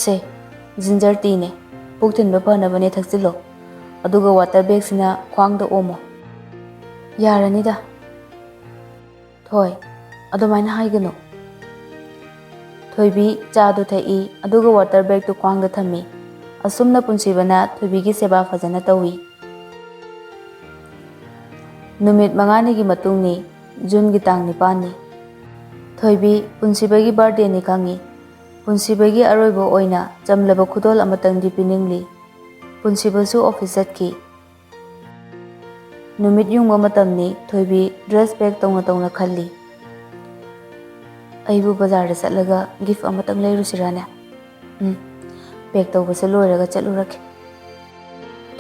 "ꯁꯦ, ꯖꯤꯟꯖꯔ ꯇꯤꯅꯦ꯫ ꯄꯨꯛ ꯊꯤꯟꯕ ꯐꯅꯕꯅꯦ, ꯊꯛꯆꯤꯜꯂꯣ꯫ ꯑꯗꯨꯒ ꯋꯥꯇꯔ ꯕꯦꯒꯁꯤꯅ ꯈ꯭ꯋꯥꯡꯗ ꯑꯣꯝꯃꯣ꯫" "ꯌꯥꯔꯅꯤꯗ꯫" "ꯊꯣꯏ, ꯑꯗꯨꯃꯥꯏꯅ ꯍꯥꯏꯒꯅꯨ꯫" ꯊꯣꯏꯕꯤ ꯆꯥꯗꯨ ꯊꯛꯏ, ꯑꯗꯨꯒ ꯋꯥꯇꯔ ꯕꯦꯒꯇꯨ ꯈ꯭ꯋꯥꯡꯗ ꯊꯝꯃꯤ꯫ ꯑꯁꯨꯝꯅ ꯄꯨꯟꯁꯤꯕꯅ ꯊꯣꯏꯕꯤꯒꯤ ꯁꯦꯕꯥ ꯐꯖꯅ ꯇꯧꯏ꯫ ꯅꯨꯃꯤꯠ ꯃꯉꯥꯅꯤꯒꯤ ꯃꯇꯨꯡꯅꯤ, ꯖꯨꯟꯒꯤ ꯇꯥꯡ ꯅꯤꯄꯥꯟꯅꯤ꯫ ꯊꯣꯏꯕꯤ ꯄꯨꯟꯁꯤꯕꯒꯤ ꯕꯥꯔꯗꯦꯅꯤ ꯈꯪꯏ꯫ ꯄꯨꯟꯁꯤꯕꯒꯤ ꯑꯔꯣꯏꯕ ꯑꯣꯏꯅ ꯆꯝꯂꯕ ꯈꯨꯗꯣꯜ ꯑꯃꯇꯪꯗꯤ ꯄꯤꯅꯤꯡꯂꯤ꯫ ꯄꯨꯟꯁꯤꯕꯁꯨ ꯑꯣꯐꯤꯁ ꯆꯠꯈꯤ꯫ ꯅꯨꯃꯤꯠ ꯌꯨꯡꯕ ꯃꯇꯝꯅꯤ꯫ ꯊꯣꯏꯕꯤ ꯗ꯭ꯔꯦꯁ ꯄꯦꯛ ꯇꯧꯅ ꯇꯧꯅ ꯈꯜꯂꯤ, "ꯑꯩꯕꯨ ꯕꯖꯥꯔꯗ ꯆꯠꯂꯒ ꯒꯤꯐ ꯑꯃꯇꯪ ꯂꯩꯔꯨꯁꯤꯔꯥꯅꯦ? ꯎꯝ, ꯄꯦꯛ ꯇꯧꯕꯁꯦ ꯂꯣꯏꯔꯒ ꯆꯠꯂꯨꯔꯒꯦ꯫"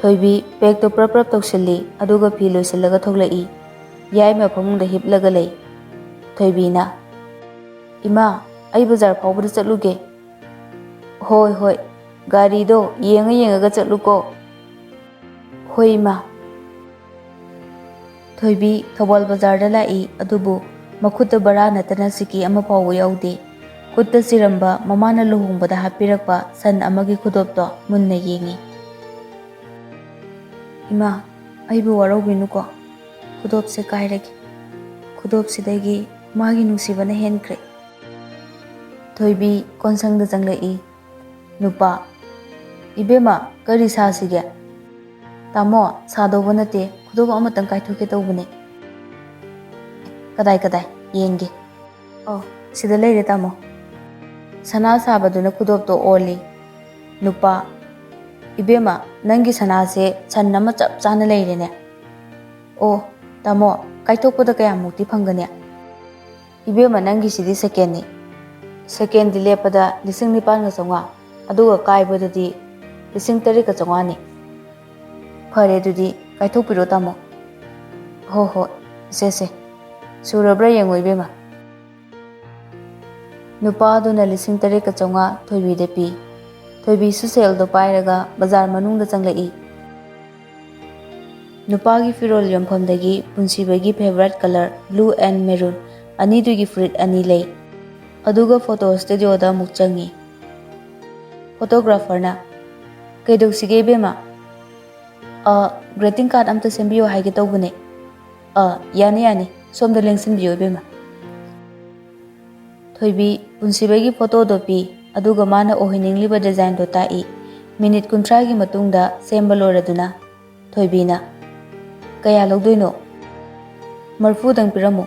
ꯊꯣꯏꯕꯤ ꯄꯦꯛꯇꯣ ꯄ꯭ꯔꯞ ꯄ꯭ꯔꯞ ꯇꯧꯁꯤꯜꯂꯤ, ꯑꯗꯨꯒ ꯐꯤ ꯂꯣꯏꯁꯤꯜꯂꯒ ꯊꯣꯛꯂꯛꯏ꯫ ꯌꯥꯏꯃ ꯐꯃꯨꯡꯗ ꯍꯤꯞꯂꯒ ꯂꯩ꯫ ꯊꯣꯏꯕꯤꯅ, "ꯏꯃꯥ, ꯑꯩ ꯕꯖꯥꯔ ꯐꯥꯎꯕꯗ ꯆꯠꯂꯨꯒꯦ꯫" "ꯍꯣꯏ, ꯍꯣꯏ, ꯒꯥꯔꯤꯗꯣ ꯌꯦꯡꯉ ꯌꯦꯡꯉꯒ ꯆꯠꯂꯨꯀꯣ꯫" "ꯍꯣꯏ, ꯏꯃꯥ꯫" ꯊꯣꯏꯕꯤ ꯊꯧꯕꯥꯜ ꯕꯖꯥꯔꯗ ꯂꯥꯛꯏ, ꯑꯗꯨꯕꯨ ꯃꯈꯨꯠꯇ ꯚꯔꯥ ꯅꯠꯇꯅ ꯁꯤꯀꯤ ꯑꯃ ꯐꯥꯎꯕ ꯌꯥꯎꯗꯦ꯫ ꯈꯨꯠꯇ ꯆꯤꯔꯝꯕ ꯃꯃꯥꯅ ꯂꯨꯍꯣꯡꯕꯗ ꯍꯥꯞꯄꯤꯔꯛꯄ ꯁꯟ ꯑꯃꯒꯤ ꯈꯨꯗꯣꯞꯇꯣ ꯃꯨꯟꯅ ꯌꯦꯡꯏ꯫ "ꯏꯃꯥ, ꯑꯩꯕꯨ ꯋꯥꯔꯧꯕꯤꯅꯨꯀꯣ꯫ ꯈꯨꯗꯣꯞꯁꯦ ꯀꯥꯏꯔꯒꯦ꯫ ꯈꯨꯗꯣꯞꯁꯤꯗꯒꯤ ꯃꯥꯒꯤ ꯅꯨꯡꯁꯤꯕꯅ ꯍꯦꯟꯈ꯭ꯔꯦ꯫" ꯊꯣꯏꯕꯤ ꯀꯣꯟꯁꯪꯗ ꯆꯪꯂꯛꯏ꯫ ꯅꯨꯄꯥ, "ꯏꯕꯦꯝꯃ, ꯀꯔꯤ ꯁꯥꯁꯤꯒꯦ?" "ꯇꯥꯃꯣ, ꯁꯥꯗꯧꯕ ꯅꯠꯇꯦ, ꯈꯨꯗꯣꯞ ꯑꯃꯇꯪ ꯀꯥꯏꯊꯣꯛꯀꯦ ꯇꯧꯕꯅꯦ꯫" "ꯀꯗꯥꯏ, ꯀꯗꯥꯏ? ꯌꯦꯡꯒꯦ꯫" "ꯑꯣ, "ꯁꯤꯗ ꯂꯩꯔꯦ, ꯇꯥꯃꯣ꯫" ꯁꯅꯥ ꯁꯥꯕꯗꯨꯅ ꯈꯨꯗꯣꯞꯇꯣ ꯑꯣꯜꯂꯤ꯫ ꯅꯨꯄꯥ: "ꯏꯕꯦꯝꯃ, ꯅꯪꯒꯤ ꯁꯅꯥꯁꯦ ꯁꯟ ꯑꯃ ꯆꯞ ꯆꯥꯅ ꯂꯩꯔꯦꯅꯦ꯫ ꯑꯣ, ꯇꯥꯃꯣ, ꯀꯥꯏꯊꯣꯛꯄꯗ ꯀꯌꯥꯃꯨꯛꯇꯤ ꯐꯪꯒꯅꯤ?" "ꯏꯕꯦꯝꯃ, ꯅꯪꯒꯤꯁꯤꯗꯤ ꯁꯦꯀꯦꯟꯅꯤ꯫ ꯁꯦꯀꯦꯟꯗꯤ ꯂꯦꯞꯄꯗ ꯂꯤꯁꯤꯡ ꯅꯤꯄꯥꯟꯒ ꯆꯥꯝꯃꯉꯥ, ꯑꯗꯨꯒ ꯀꯥꯏꯕꯗꯗꯤ ꯂꯤꯁꯤꯡ ꯇꯔꯦꯠꯀ ꯆꯥꯝꯃꯉꯥꯅꯤ꯫" "ꯐꯔꯦ, ꯑꯗꯨꯗꯤ ꯀꯥꯏꯊꯣꯛꯄꯤꯔꯣ, ꯇꯥꯃꯣ꯫" "ꯍꯣ ꯍꯣ, ꯁꯦ ꯁꯦ꯫ ꯁꯨꯔꯕ꯭ꯔꯥ ꯌꯦꯡꯉꯣ, ꯏꯕꯦꯝꯃ꯫" ꯅꯨꯄꯥꯗꯨꯅ ꯂꯤꯁꯤꯡ ꯇꯔꯦꯠꯀ ꯆꯥꯝꯃꯉꯥ ꯊꯣꯏꯕꯤꯗ ꯄꯤ꯫ ꯊꯣꯏꯕꯤꯁꯨ ꯁꯦꯜꯗꯣ ꯄꯥꯏꯔꯒ ꯕꯖꯥꯔ ꯃꯅꯨꯡꯗ ꯆꯪꯂꯛꯏ꯫ ꯅꯨꯄꯥꯒꯤ ꯐꯤꯔꯣꯜ ꯌꯣꯟꯐꯝꯗꯒꯤ ꯄꯨꯟꯁꯤꯕꯒꯤ favourite colour blue and maroon ꯑꯅꯤꯗꯨꯒꯤ ꯐꯨꯔꯤꯠ ꯑꯅꯤ ꯂꯩ꯫ ꯑꯗꯨꯒ ꯐꯣꯇꯣ ꯁ꯭ꯇꯨꯗꯤꯑꯣꯗ ꯑꯃꯨꯛ ꯆꯪꯉꯤ꯫ ꯐꯣꯇꯣꯒ꯭ꯔꯥꯐꯔꯅ: "ꯀꯩꯗꯧꯁꯤꯒꯦ, ꯏꯕꯦꯝꯃ?" "ꯑ, greeting card ꯑꯝꯇ ꯁꯦꯝꯕꯤꯌꯣ ꯍꯥꯏꯒꯦ ꯇꯧꯕꯅꯦ꯫" "ꯑ, ꯌꯥꯅꯤ, ꯌꯥꯅꯤ, ꯁꯣꯝꯗ ꯂꯦꯡꯁꯤꯟꯕꯤꯌꯨ, ꯏꯕꯦꯝꯃ꯫" ꯊꯣꯏꯕꯤ ꯄꯨꯟꯁꯤꯕꯒꯤ ꯐꯣꯇꯣꯗꯣ ꯄꯤ, ꯑꯗꯨꯒ ꯃꯥꯅ ꯑꯣꯏꯍꯟꯅꯤꯡꯂꯤꯕ ꯗꯤꯖꯥꯏꯟꯗꯣ ꯇꯥꯛꯏ꯫ ꯃꯤꯅꯤꯠ ꯀꯨꯟꯊ꯭ꯔꯥꯒꯤ ꯃꯇꯨꯡꯗ ꯁꯦꯝꯕ ꯂꯣꯏꯔꯗꯨꯅ ꯊꯣꯏꯕꯤꯅ: "ꯀꯌꯥ ꯂꯧꯗꯣꯏꯅꯣ?" "ꯃꯔꯐꯨꯗꯪ ꯄꯤꯔꯝꯃꯨ꯫"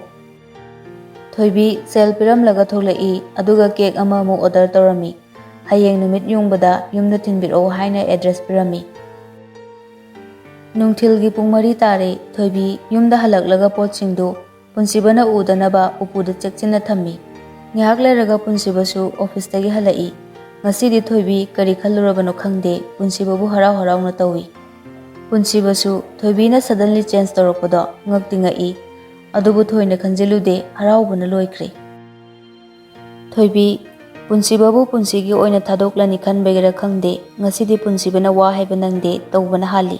ꯊꯣꯏꯕꯤ ꯁꯦꯜ ꯄꯤꯔꯝꯂꯒ ꯊꯣꯛꯂꯛꯏ, ꯑꯗꯨꯒ ꯀꯦꯛ ꯑꯃ ꯑꯃꯨꯛ ꯑꯣꯔꯗꯔ ꯇꯧꯔꯝꯃꯤ꯫ "ꯍꯌꯦꯡ ꯅꯨꯃꯤꯠ ꯌꯨꯡꯕꯗ ꯌꯨꯝꯗ ꯊꯤꯟꯕꯤꯔꯛꯑꯣ" ꯍꯥꯏꯅ ꯑꯦꯗ꯭ꯔꯦꯁ ꯄꯤꯔꯝꯃꯤ꯫ ꯅꯨꯡꯊꯤꯜꯒꯤ ꯄꯨꯡ ꯃꯔꯤ ꯇꯥꯔꯦ꯫ ꯊꯣꯏꯕꯤ ꯌꯨꯝꯗ ꯍꯜꯂꯛꯂꯒ ꯄꯣꯠꯁꯤꯡꯗꯨ ꯄꯨꯟꯁꯤꯕꯅ ꯎꯗꯅꯕ ꯎꯄꯨꯗ ꯆꯦꯛꯁꯤꯟꯅ ꯊꯝꯃꯤ꯫ ꯉꯥꯏꯍꯥꯛ ꯂꯩꯔꯒ ꯄꯨꯟꯁꯤꯕꯁꯨ ꯑꯣꯐꯤꯁꯇꯒꯤ ꯍꯜꯂꯛꯏ꯫ ꯉꯁꯤꯗꯤ ꯊꯣꯏꯕꯤ ꯀꯔꯤ ꯈꯜꯂꯨꯔꯕꯅꯣ ꯈꯪꯗꯦ, ꯄꯨꯟꯁꯤꯕꯕꯨ ꯍꯔꯥꯎ ꯍꯔꯥꯎꯅ ꯇꯧꯏ꯫ ꯄꯨꯟꯁꯤꯕꯁꯨ ꯊꯣꯏꯕꯤꯅ suddenly change ꯇꯧꯔꯛꯄꯗꯣ ꯉꯛꯇꯤ ꯉꯛꯏ꯫ ꯑꯗꯨꯕꯨ ꯊꯣꯏꯅ ꯈꯟꯖꯤꯜꯂꯨꯗꯦ, ꯍꯔꯥꯎꯕꯅ ꯂꯣꯏꯈ꯭ꯔꯦ꯫ ꯊꯣꯏꯕꯤ, ꯄꯨꯟꯁꯤꯕꯕꯨ ꯄꯨꯟꯁꯤꯒꯤ ꯑꯣꯏꯅ ꯊꯥꯗꯣꯛꯂꯅꯤ ꯈꯟꯕꯒꯤꯔ ꯈꯪꯗꯦ, ꯉꯁꯤꯗꯤ ꯄꯨꯟꯁꯤꯕꯅ ꯋꯥ ꯍꯥꯏꯕ ꯅꯪꯗꯦ ꯇꯧꯕꯅ ꯍꯥꯜꯂꯤ꯫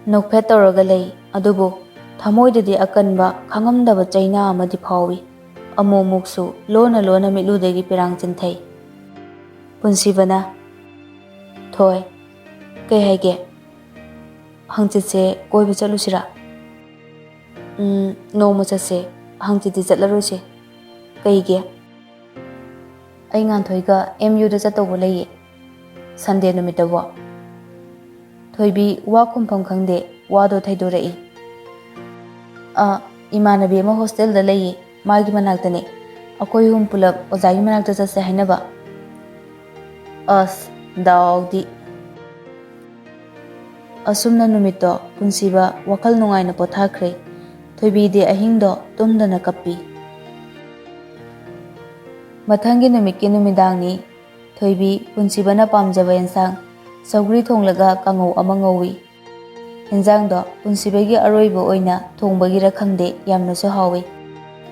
ꯅꯣꯛꯐꯦꯠ ꯇꯧꯔꯒ ꯂꯩ, ꯑꯗꯨꯕꯨ ꯊꯃꯣꯏꯗꯗꯤ ꯑꯀꯟꯕ, ꯈꯥꯡꯉꯝꯗꯕ ꯆꯩꯅꯥ ꯑꯃꯗꯤ ꯐꯥꯎꯏ꯫ ꯑꯃꯨꯛ ꯑꯃꯨꯛꯁꯨ ꯂꯣꯟꯅ ꯂꯣꯟꯅ ꯃꯤꯠꯂꯨꯗꯒꯤ ꯄꯤꯔꯥꯡ ꯆꯤꯟꯊꯩ꯫ ꯄꯨꯟꯁꯤꯕꯅ: "ꯊꯣꯏ, ꯀꯩ ꯍꯥꯏꯒꯦ? ꯍꯪꯆꯤꯠꯁꯦ ꯀꯣꯏꯕ ꯆꯠꯂꯨꯁꯤꯔꯥ?" "ꯎꯝ, ꯅꯣꯡꯃ ꯆꯠꯁꯦ, ꯍꯪꯆꯤꯠꯇꯤ ꯆꯠꯂꯔꯣꯏꯁꯦ꯫" "ꯀꯩꯒꯤ?" "ꯑꯩ ꯉꯥꯟꯊꯣꯏꯒ ꯑꯦꯝ ꯌꯨꯗ ꯆꯠꯇꯧꯕ ꯂꯩꯌꯦ, ꯁꯟꯗꯦ ꯅꯨꯃꯤꯠꯇꯕꯣ?" ꯊꯣꯏꯕꯤ ꯋꯥ ꯈꯨꯝꯐꯝ ꯈꯪꯗꯦ, ꯋꯥꯗꯣ ꯊꯩꯗꯣꯔꯛꯏ꯫ "ꯑ, ꯏꯃꯥꯟꯅꯕꯤ ꯑꯃ ꯍꯣꯁꯇꯦꯜꯗ ꯂꯩꯌꯦ, ꯃꯥꯒꯤ ꯃꯅꯥꯛꯇꯅꯦ꯫ ꯑꯩꯈꯣꯏ ꯑꯍꯨꯝ ꯄꯨꯂꯞ ꯑꯣꯖꯥꯒꯤ ꯃꯅꯥꯛꯇ ꯆꯠꯁꯦ ꯍꯥꯏꯅꯕ꯫ ꯑꯁ, ꯗꯥꯎꯗꯤ꯫ ꯑꯁꯨꯝꯅ ꯅꯨꯃꯤꯠꯇꯣ ꯄꯨꯟꯁꯤꯕ ꯋꯥꯈꯜ ꯅꯨꯡꯉꯥꯏꯅ ꯄꯣꯊꯥꯈ꯭ꯔꯦ꯫ ꯊꯣꯏꯕꯤꯗꯤ ꯑꯍꯤꯡꯗꯣ ꯇꯨꯝꯗꯅ ꯀꯞꯄꯤ꯫ ꯃꯊꯪꯒꯤ ꯅꯨꯃꯤꯠꯀꯤ ꯅꯨꯃꯤꯗꯥꯡꯅꯤ꯫ ꯊꯣꯏꯕꯤ ꯄꯨꯟꯁꯤꯕꯅ ꯄꯥꯝꯖꯕ ꯑꯦꯟꯁꯥꯡ ꯁꯧꯒ꯭ꯔꯤ ꯊꯣꯡꯂꯒ ꯀꯥꯡꯉꯧ ꯑꯃ ꯉꯧꯏ꯫ ꯍꯦꯟꯖꯥꯡꯗꯣ ꯄꯨꯟꯁꯤꯕꯒꯤ ꯑꯔꯣꯏꯕ ꯑꯣꯏꯅ ꯊꯣꯡꯕꯒꯤꯔ ꯈꯪꯗꯦ, ꯌꯥꯝꯅꯁꯨ ꯍꯥꯎꯏ꯫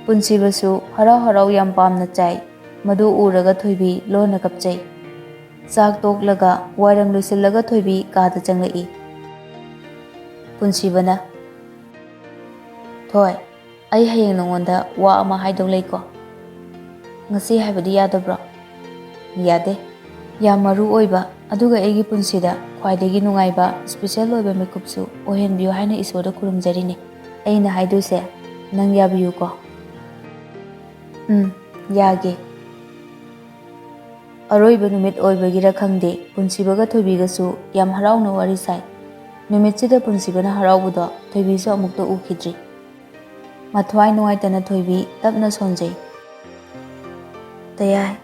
ꯄꯨꯟꯁꯤꯕꯁꯨ ꯍꯔꯥꯎ ꯍꯔꯥꯎ ꯌꯥꯝ ꯄꯥꯝꯅ ꯆꯥꯏ꯫ ꯃꯗꯨ ꯎꯔꯒ ꯊꯣꯏꯕꯤ ꯂꯣꯟꯅ ꯀꯞꯆꯩ꯫ ꯆꯥꯛ ꯇꯣꯛꯂꯒ ꯋꯥꯏꯔꯝ ꯂꯣꯏꯁꯤꯜꯂꯒ ꯊꯣꯏꯕꯤ ꯀꯥꯗ ꯆꯪꯂꯛꯏ꯫ ꯄꯨꯟꯁꯤꯕꯅ, "ꯊꯣꯏ, ꯑꯩ ꯍꯌꯦꯡ ꯅꯉꯣꯟꯗ ꯋꯥ ꯑꯃ ꯍꯥꯏꯗꯧ ꯂꯩꯀꯣ꯫ ꯉꯁꯤ ꯍꯥꯏꯕꯗꯤ ꯌꯥꯗꯕ꯭ꯔꯣ?" "ꯌꯥꯗꯦ꯫ ꯌꯥꯝ ꯃꯔꯨ ꯑꯣꯏꯕ, ꯑꯗꯨꯒ ꯑꯩꯒꯤ ꯄꯨꯟꯁꯤꯗ ꯈ꯭ꯋꯥꯏꯗꯒꯤ ꯅꯨꯡꯉꯥꯏꯕ, ꯏꯁꯄꯤꯁꯦꯜ ꯑꯣꯏꯕ ꯃꯤꯀꯨꯞꯁꯨ ꯑꯣꯏꯍꯟꯕꯤꯌꯨ ꯍꯥꯏꯅ ꯏꯁꯣꯔꯗ ꯈꯨꯔꯨꯝꯖꯔꯤꯅꯦ꯫ ꯑꯩꯅ ꯍꯥꯏꯗꯣꯏꯁꯦ ꯅꯪ ꯌꯥꯕꯤꯌꯨꯀꯣ?" "ꯎꯝ, ꯌꯥꯒꯦ꯫" ꯑꯔꯣꯏꯕ ꯅꯨꯃꯤꯠ ꯑꯣꯏꯕꯒꯤꯔ ꯈꯪꯗꯦ, ꯄꯨꯟꯁꯤꯕꯒ ꯊꯣꯏꯕꯤꯒꯁꯨ ꯌꯥꯝ ꯍꯔꯥꯎꯅ ꯋꯥꯔꯤ ꯁꯥꯏ꯫ ꯅꯨꯃꯤꯠꯁꯤꯗ ꯄꯨꯟꯁꯤꯕꯅ ꯍꯔꯥꯎꯕꯗꯣ ꯊꯣꯏꯕꯤꯁꯨ ꯑꯃꯨꯛꯇ ꯎꯈꯤꯗ꯭ꯔꯤ꯫ ꯃꯊ꯭ꯋꯥꯏ ꯅꯨꯡꯉꯥꯏꯇꯅ ꯊꯣꯏꯕꯤ ꯇꯞꯅ ꯁꯣꯟꯖꯩ꯫ "ꯇꯌꯥꯏ,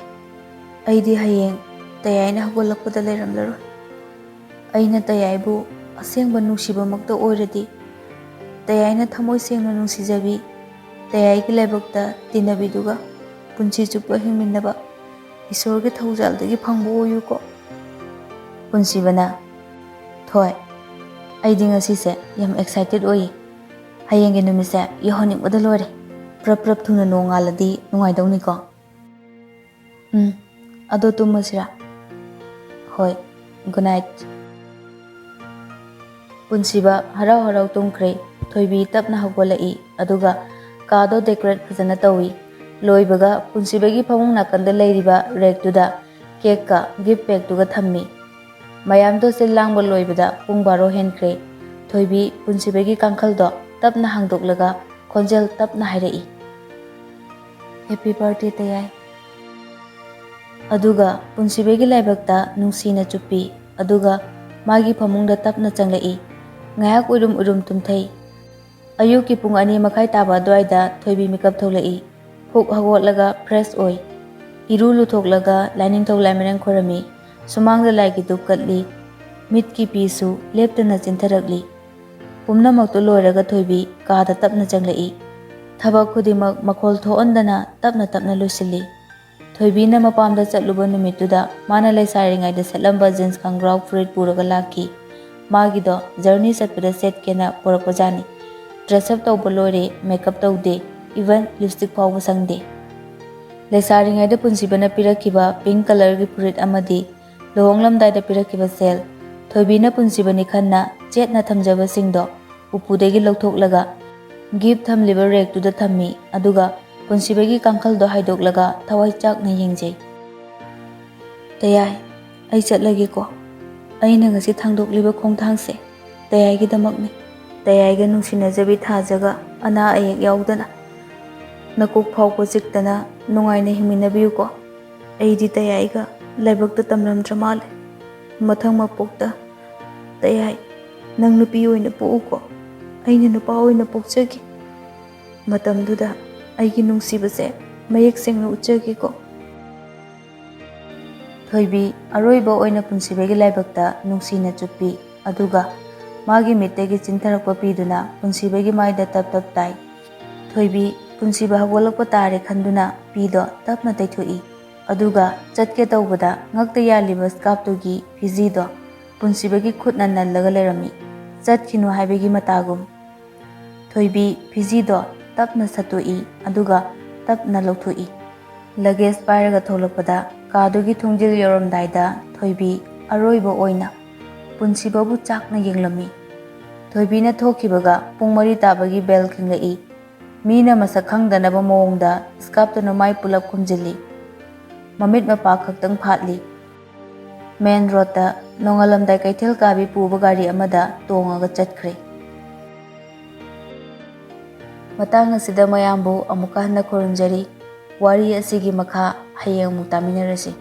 ꯑꯩꯗꯤ ꯍꯌꯦꯡ ꯇꯌꯥꯏꯅ ꯍꯧꯒꯠꯂꯛꯄꯗ ꯂꯩꯔꯝꯂꯔꯣꯏ꯫ ꯑꯩꯅ ꯇꯌꯥꯏꯕꯨ ꯑꯁꯦꯡꯕ ꯅꯨꯡꯁꯤꯕꯃꯛꯇ ꯑꯣꯏꯔꯗꯤ, ꯇꯌꯥꯏꯅ ꯊꯃꯣꯏ ꯁꯦꯡꯅ ꯅꯨꯡꯁꯤꯖꯕꯤ, ꯇꯌꯥꯏꯒꯤ ꯂꯥꯏꯕꯛꯇ ꯇꯤꯟꯅꯕꯤꯗꯨꯒ ꯄꯨꯟꯁꯤ ꯆꯨꯞꯄ ꯍꯤꯡꯃꯤꯟꯅꯕ ꯏꯁꯣꯔꯒꯤ ꯊꯧꯖꯥꯜꯗꯒꯤ ꯐꯪꯕ ꯑꯣꯏꯌꯨꯀꯣ꯫" ꯄꯨꯟꯁꯤꯕꯅ, "ꯊꯣꯏ, ꯑꯩꯗꯤ ꯉꯁꯤꯁꯦ ꯌꯥꯝ ꯑꯦꯛꯁꯥꯏꯇꯦꯠ ꯑꯣꯏꯌꯦ꯫ ꯍꯌꯦꯡꯒꯤ ꯅꯨꯃꯤꯠꯁꯦ ꯌꯧꯍꯟꯅꯤꯡꯕꯗ ꯂꯣꯏꯔꯦ꯫ ꯄ꯭ꯔꯞ ꯄ꯭ꯔꯞ ꯊꯨꯅ ꯅꯣꯡꯉꯥꯜꯂꯗꯤ ꯅꯨꯡꯉꯥꯏꯗꯧꯅꯤꯀꯣ꯫" "ꯎꯝ, ꯑꯗꯣ ꯇꯨꯝꯃꯁꯤꯔꯥ?" "ꯍꯣꯏ, ꯒꯨꯗ ꯅꯥꯏꯠ꯫" ꯄꯨꯟꯁꯤꯕ ꯍꯔꯥꯎ ꯍꯔꯥꯎ ꯇꯨꯝꯈ꯭ꯔꯦ꯫ ꯊꯣꯏꯕꯤ ꯇꯞꯅ ꯍꯧꯒꯠꯂꯛꯏ, ꯑꯗꯨꯒ ꯀꯥꯗꯣ ꯗꯦꯀꯣꯔꯦꯠ ꯐꯖꯅ ꯇꯧꯏ꯫ ꯂꯣꯏꯕꯒ ꯄꯨꯟꯁꯤꯕꯒꯤ ꯐꯃꯨꯡ ꯅꯥꯀꯟꯗ ꯂꯩꯔꯤꯕ ꯔꯦꯛꯇꯨꯗ ꯀꯦꯛꯀ ꯒꯤꯐ ꯄꯦꯛꯇꯨꯒ ꯊꯝꯃꯤ꯫ ꯃꯌꯥꯝꯗꯣ ꯁꯤꯜ ꯂꯥꯡꯕ ꯂꯣꯏꯕꯗ ꯄꯨꯡ ꯕꯥꯔꯣ ꯍꯦꯟꯈ꯭ꯔꯦ꯫ ꯊꯣꯏꯕꯤ ꯄꯨꯟꯁꯤꯕꯒꯤ ꯀꯥꯡꯈꯜꯗꯣ ꯇꯞꯅ ꯍꯥꯡꯗꯣꯛꯂꯒ ꯈꯣꯟꯖꯦꯜ ꯇꯞꯅ ꯍꯥꯏꯔꯛꯏ, "ꯍꯦꯄꯤ ꯕꯥꯔꯊꯗꯦ, ꯇꯌꯥꯏ꯫" ꯑꯗꯨꯒ ꯄꯨꯟꯁꯤꯕꯒꯤ ꯂꯥꯏꯕꯛꯇ ꯅꯨꯡꯁꯤꯅ ꯆꯨꯞꯄꯤ, ꯑꯗꯨꯒ ꯃꯥꯒꯤ ꯐꯃꯨꯡꯗ ꯇꯞꯅ ꯆꯪꯂꯛꯏ꯫ ꯉꯥꯏꯍꯥꯛ ꯎꯏꯔꯨꯝ ꯎꯏꯔꯨꯝ ꯇꯨꯝꯊꯩ꯫ ꯑꯌꯨꯛꯀꯤ ꯄꯨꯡ ꯑꯅꯤ ꯃꯈꯥꯏ ꯇꯥꯕ ꯑꯗꯨꯋꯥꯏꯗ ꯊꯣꯏꯕꯤ ꯃꯤꯀꯞ ꯊꯣꯛꯂꯛꯏ꯫ ꯍꯨꯛ ꯍꯧꯒꯠꯂꯒ ꯐ꯭ꯔꯦꯁ ꯑꯣꯏ꯫ ꯏꯔꯨ ꯂꯨꯊꯣꯛꯂꯒ ꯂꯥꯏꯅꯤꯡꯊꯧ ꯂꯥꯏꯃꯔꯦꯟ ꯈꯣꯏꯔꯝꯃꯤ꯫ ꯁꯨꯃꯥꯡꯗ ꯂꯥꯏꯒꯤ ꯙꯨꯞ ꯀꯠꯂꯤ꯫ ꯃꯤꯠꯀꯤ ꯄꯤꯁꯨ ꯂꯦꯞꯇꯅ ꯆꯤꯟꯊꯔꯛꯂꯤ꯫ ꯄꯨꯝꯅꯃꯛꯇꯨ ꯂꯣꯏꯔꯒ ꯊꯣꯏꯕꯤ ꯀꯥꯗ ꯇꯞꯅ ꯆꯪꯂꯛꯏ꯫ ꯊꯕꯛ ꯈꯨꯗꯤꯡꯃꯛ ꯃꯈꯣꯜ ꯊꯣꯛꯍꯟꯗꯅ ꯇꯞꯅ ꯇꯞꯅ ꯂꯣꯏꯁꯤꯜꯂꯤ꯫ ꯊꯣꯏꯕꯤꯅ ꯃꯄꯥꯝꯗ ꯆꯠꯂꯨꯕ ꯅꯨꯃꯤꯠꯇꯨꯗ ꯃꯥꯅ ꯂꯩꯁꯥꯔꯤꯉꯩꯗ ꯁꯦꯠꯂꯝꯕ ꯖꯤꯟꯁ ꯈꯪꯒ꯭ꯔꯥꯎ ꯐꯨꯔꯤꯠ ꯄꯨꯔꯒ ꯂꯥꯛꯈꯤ꯫ ꯃꯥꯒꯤꯗꯣ ꯖꯔꯅꯤ ꯆꯠꯄꯗ ꯁꯦꯠꯀꯦꯅ ꯄꯨꯔꯛꯄꯖꯥꯠꯅꯤ꯫ ꯗ꯭ꯔꯦꯁ ꯑꯞ ꯇꯧꯕ ꯂꯣꯏꯔꯦ, ꯃꯦꯀꯞ ꯇꯧꯗꯦ, ꯏꯚꯟ ꯂꯤꯞꯁꯇꯤꯛ ꯐꯥꯎꯕ ꯁꯪꯗꯦ꯫ ꯂꯩꯁꯥꯔꯤꯉꯩꯗ ꯄꯨꯟꯁꯤꯕꯅ ꯄꯤꯔꯛꯈꯤꯕ ꯄꯤꯡ ꯀꯂꯔꯒꯤ ꯐꯨꯔꯤꯠ ꯑꯃꯗꯤ ꯂꯨꯍꯣꯡꯂꯝꯗꯥꯏꯗ ꯄꯤꯔꯛꯈꯤꯕ ꯁꯦꯜ, ꯊꯣꯏꯕꯤꯅ ꯄꯨꯟꯁꯤꯕꯅꯤ ꯈꯟꯅ ꯆꯦꯠꯅ ꯊꯝꯖꯕꯁꯤꯡꯗꯣ ꯎꯄꯨꯗꯒꯤ ꯂꯧꯊꯣꯛꯂꯒ ꯒꯤꯐ ꯊꯝꯂꯤꯕ ꯔꯦꯛꯇꯨꯗ ꯊꯝꯃꯤ꯫ ꯑꯗꯨꯒ ꯄꯨꯟꯁꯤꯕꯒꯤ ꯀꯥꯡꯈꯜꯗꯣ ꯍꯥꯏꯗꯣꯛꯂꯒ ꯊꯋꯥꯏ ꯆꯥꯛꯅ ꯌꯦꯡꯖꯩ꯫ "ꯇꯌꯥꯏ, ꯑꯩ ꯆꯠꯂꯒꯦꯀꯣ꯫ ꯑꯩꯅ ꯉꯁꯤ ꯊꯥꯡꯗꯣꯛꯂꯤꯕ ꯈꯣꯡꯊꯥꯡꯁꯦ ꯇꯌꯥꯏꯒꯤꯗꯃꯛꯅꯤ꯫ ꯇꯌꯥꯏꯒ ꯅꯨꯡꯁꯤꯅꯖꯕꯤ ꯊꯥꯖꯒ ꯑꯅꯥ ꯑꯌꯦꯛ ꯌꯥꯎꯗꯅ ꯅꯀꯣꯛ ꯐꯥꯎꯕ ꯆꯤꯛꯇꯅ ꯅꯨꯡꯉꯥꯏꯅ ꯍꯤꯡꯃꯤꯟꯅꯕꯤꯌꯨꯀꯣ꯫ ꯑꯩꯗꯤ ꯇꯌꯥꯏꯒ ꯂꯥꯏꯕꯛꯇ ꯇꯝꯂꯝꯗ꯭ꯔ ꯃꯥꯜꯂꯦ꯫ ꯃꯊꯪ ꯃꯄꯣꯛꯇ ꯇꯌꯥꯏ, ꯅꯪ ꯅꯨꯄꯤ ꯑꯣꯏꯅ ꯄꯣꯛꯎꯀꯣ꯫ ꯑꯩꯅ ꯅꯨꯄꯥ ꯑꯣꯏꯅ ꯄꯣꯛꯆꯒꯦ꯫ ꯃꯇꯝꯗꯨꯗ ꯑꯩꯒꯤ ꯅꯨꯡꯁꯤꯕꯁꯦ ꯃꯌꯦꯛ ꯁꯦꯡꯅ ꯎꯠꯆꯒꯦꯀꯣ꯫" ꯊꯣꯏꯕꯤ ꯑꯔꯣꯏꯕ ꯑꯣꯏꯅ ꯄꯨꯟꯁꯤꯕꯒꯤ ꯂꯥꯏꯕꯛꯇ ꯅꯨꯡꯁꯤꯅ ꯆꯨꯞꯄꯤ꯫ ꯑꯗꯨꯒ ꯃꯥꯒꯤ ꯃꯤꯠꯇꯒꯤ ꯆꯤꯟꯊꯔꯛꯄ ꯄꯤꯗꯨꯅ ꯄꯨꯟꯁꯤꯕꯒꯤ ꯃꯥꯏꯗ ꯇꯞ ꯇꯞ ꯇꯥꯏ꯫ ꯊꯣꯏꯕꯤ, ꯄꯨꯟꯁꯤꯕ ꯍꯧꯒꯠꯂꯛꯄ ꯇꯥꯔꯦ ꯈꯟꯗꯨꯅ ꯄꯤꯗꯣ ꯇꯞꯅ ꯇꯩꯊꯣꯛꯏ꯫ ꯑꯗꯨꯒ ꯆꯠꯀꯦ ꯇꯧꯕꯗ ꯉꯛꯇ ꯌꯥꯜꯂꯤꯕ ꯁ꯭ꯀꯥꯔꯐꯇꯨꯒꯤ ꯐꯤꯖꯤꯗꯣ ꯄꯨꯟꯁꯤꯕꯒꯤ ꯈꯨꯠꯅ ꯅꯜꯂꯒ ꯂꯩꯔꯝꯃꯤ꯫ ꯆꯠꯈꯤꯅꯨ ꯍꯥꯏꯕꯒꯤ ꯃꯇꯥꯒꯨꯝ꯫ ꯊꯣꯏꯕꯤ ꯐꯤꯖꯤꯗꯣ ꯇꯞꯅ ꯁꯠꯇꯣꯛꯏ, ꯑꯗꯨꯒ ꯇꯞꯅ ꯂꯧꯊꯣꯛꯏ꯫ ꯂꯒꯦꯖ ꯄꯥꯏꯔꯒ ꯊꯣꯛꯂꯛꯄꯗ ꯀꯥꯗꯨꯒꯤ ꯊꯣꯡꯖꯤꯜ ꯌꯧꯔꯝꯗꯥꯏꯗ ꯊꯣꯏꯕꯤ ꯑꯔꯣꯏꯕ ꯑꯣꯏꯅ ꯄꯨꯟꯁꯤꯕꯕꯨ ꯆꯥꯛꯅ ꯌꯦꯡꯂꯝꯃꯤ꯫ ꯊꯣꯏꯕꯤꯅ ꯊꯣꯛꯈꯤꯕꯒ ꯄꯨꯡ ꯃꯔꯤ ꯇꯥꯕꯒꯤ ꯕꯦꯜ ꯈꯤꯡꯂꯛꯏ꯫ ꯃꯤꯅ ꯃꯁꯛ ꯈꯪꯗꯅꯕ ꯃꯑꯣꯡꯗ ꯁ꯭ꯀꯥꯔꯐꯇꯨꯅ ꯃꯥꯏ ꯄꯨꯂꯞ ꯈꯨꯝꯖꯤꯜꯂꯤ꯫ ꯃꯃꯤꯠ ꯃꯄꯥ ꯈꯛꯇꯪ ꯐꯥꯠꯂꯤ꯫ ꯃꯦꯟ ꯔꯣꯗꯇ ꯅꯣꯡꯉꯥꯜꯂꯝꯗꯥꯏ ꯀꯩꯊꯦꯜ ꯀꯥꯕꯤ ꯄꯨꯕ ꯒꯥꯔꯤ ꯑꯃꯗ ꯇꯣꯡꯉꯒ ꯆꯠꯈ꯭ꯔꯦ꯫ ꯃꯇꯥꯡ ꯑꯁꯤꯗ ꯃꯌꯥꯝꯕꯨ ꯑꯃꯨꯛꯀ ꯍꯟꯅ ꯈꯨꯔꯨꯝꯖꯔꯤ꯫ ꯋꯥꯔꯤ ꯑꯁꯤꯒꯤ ꯃꯈꯥ ꯍꯌꯦꯡ ꯑꯃꯨꯛ ꯇꯥꯃꯤꯟꯅꯔꯁꯤ꯫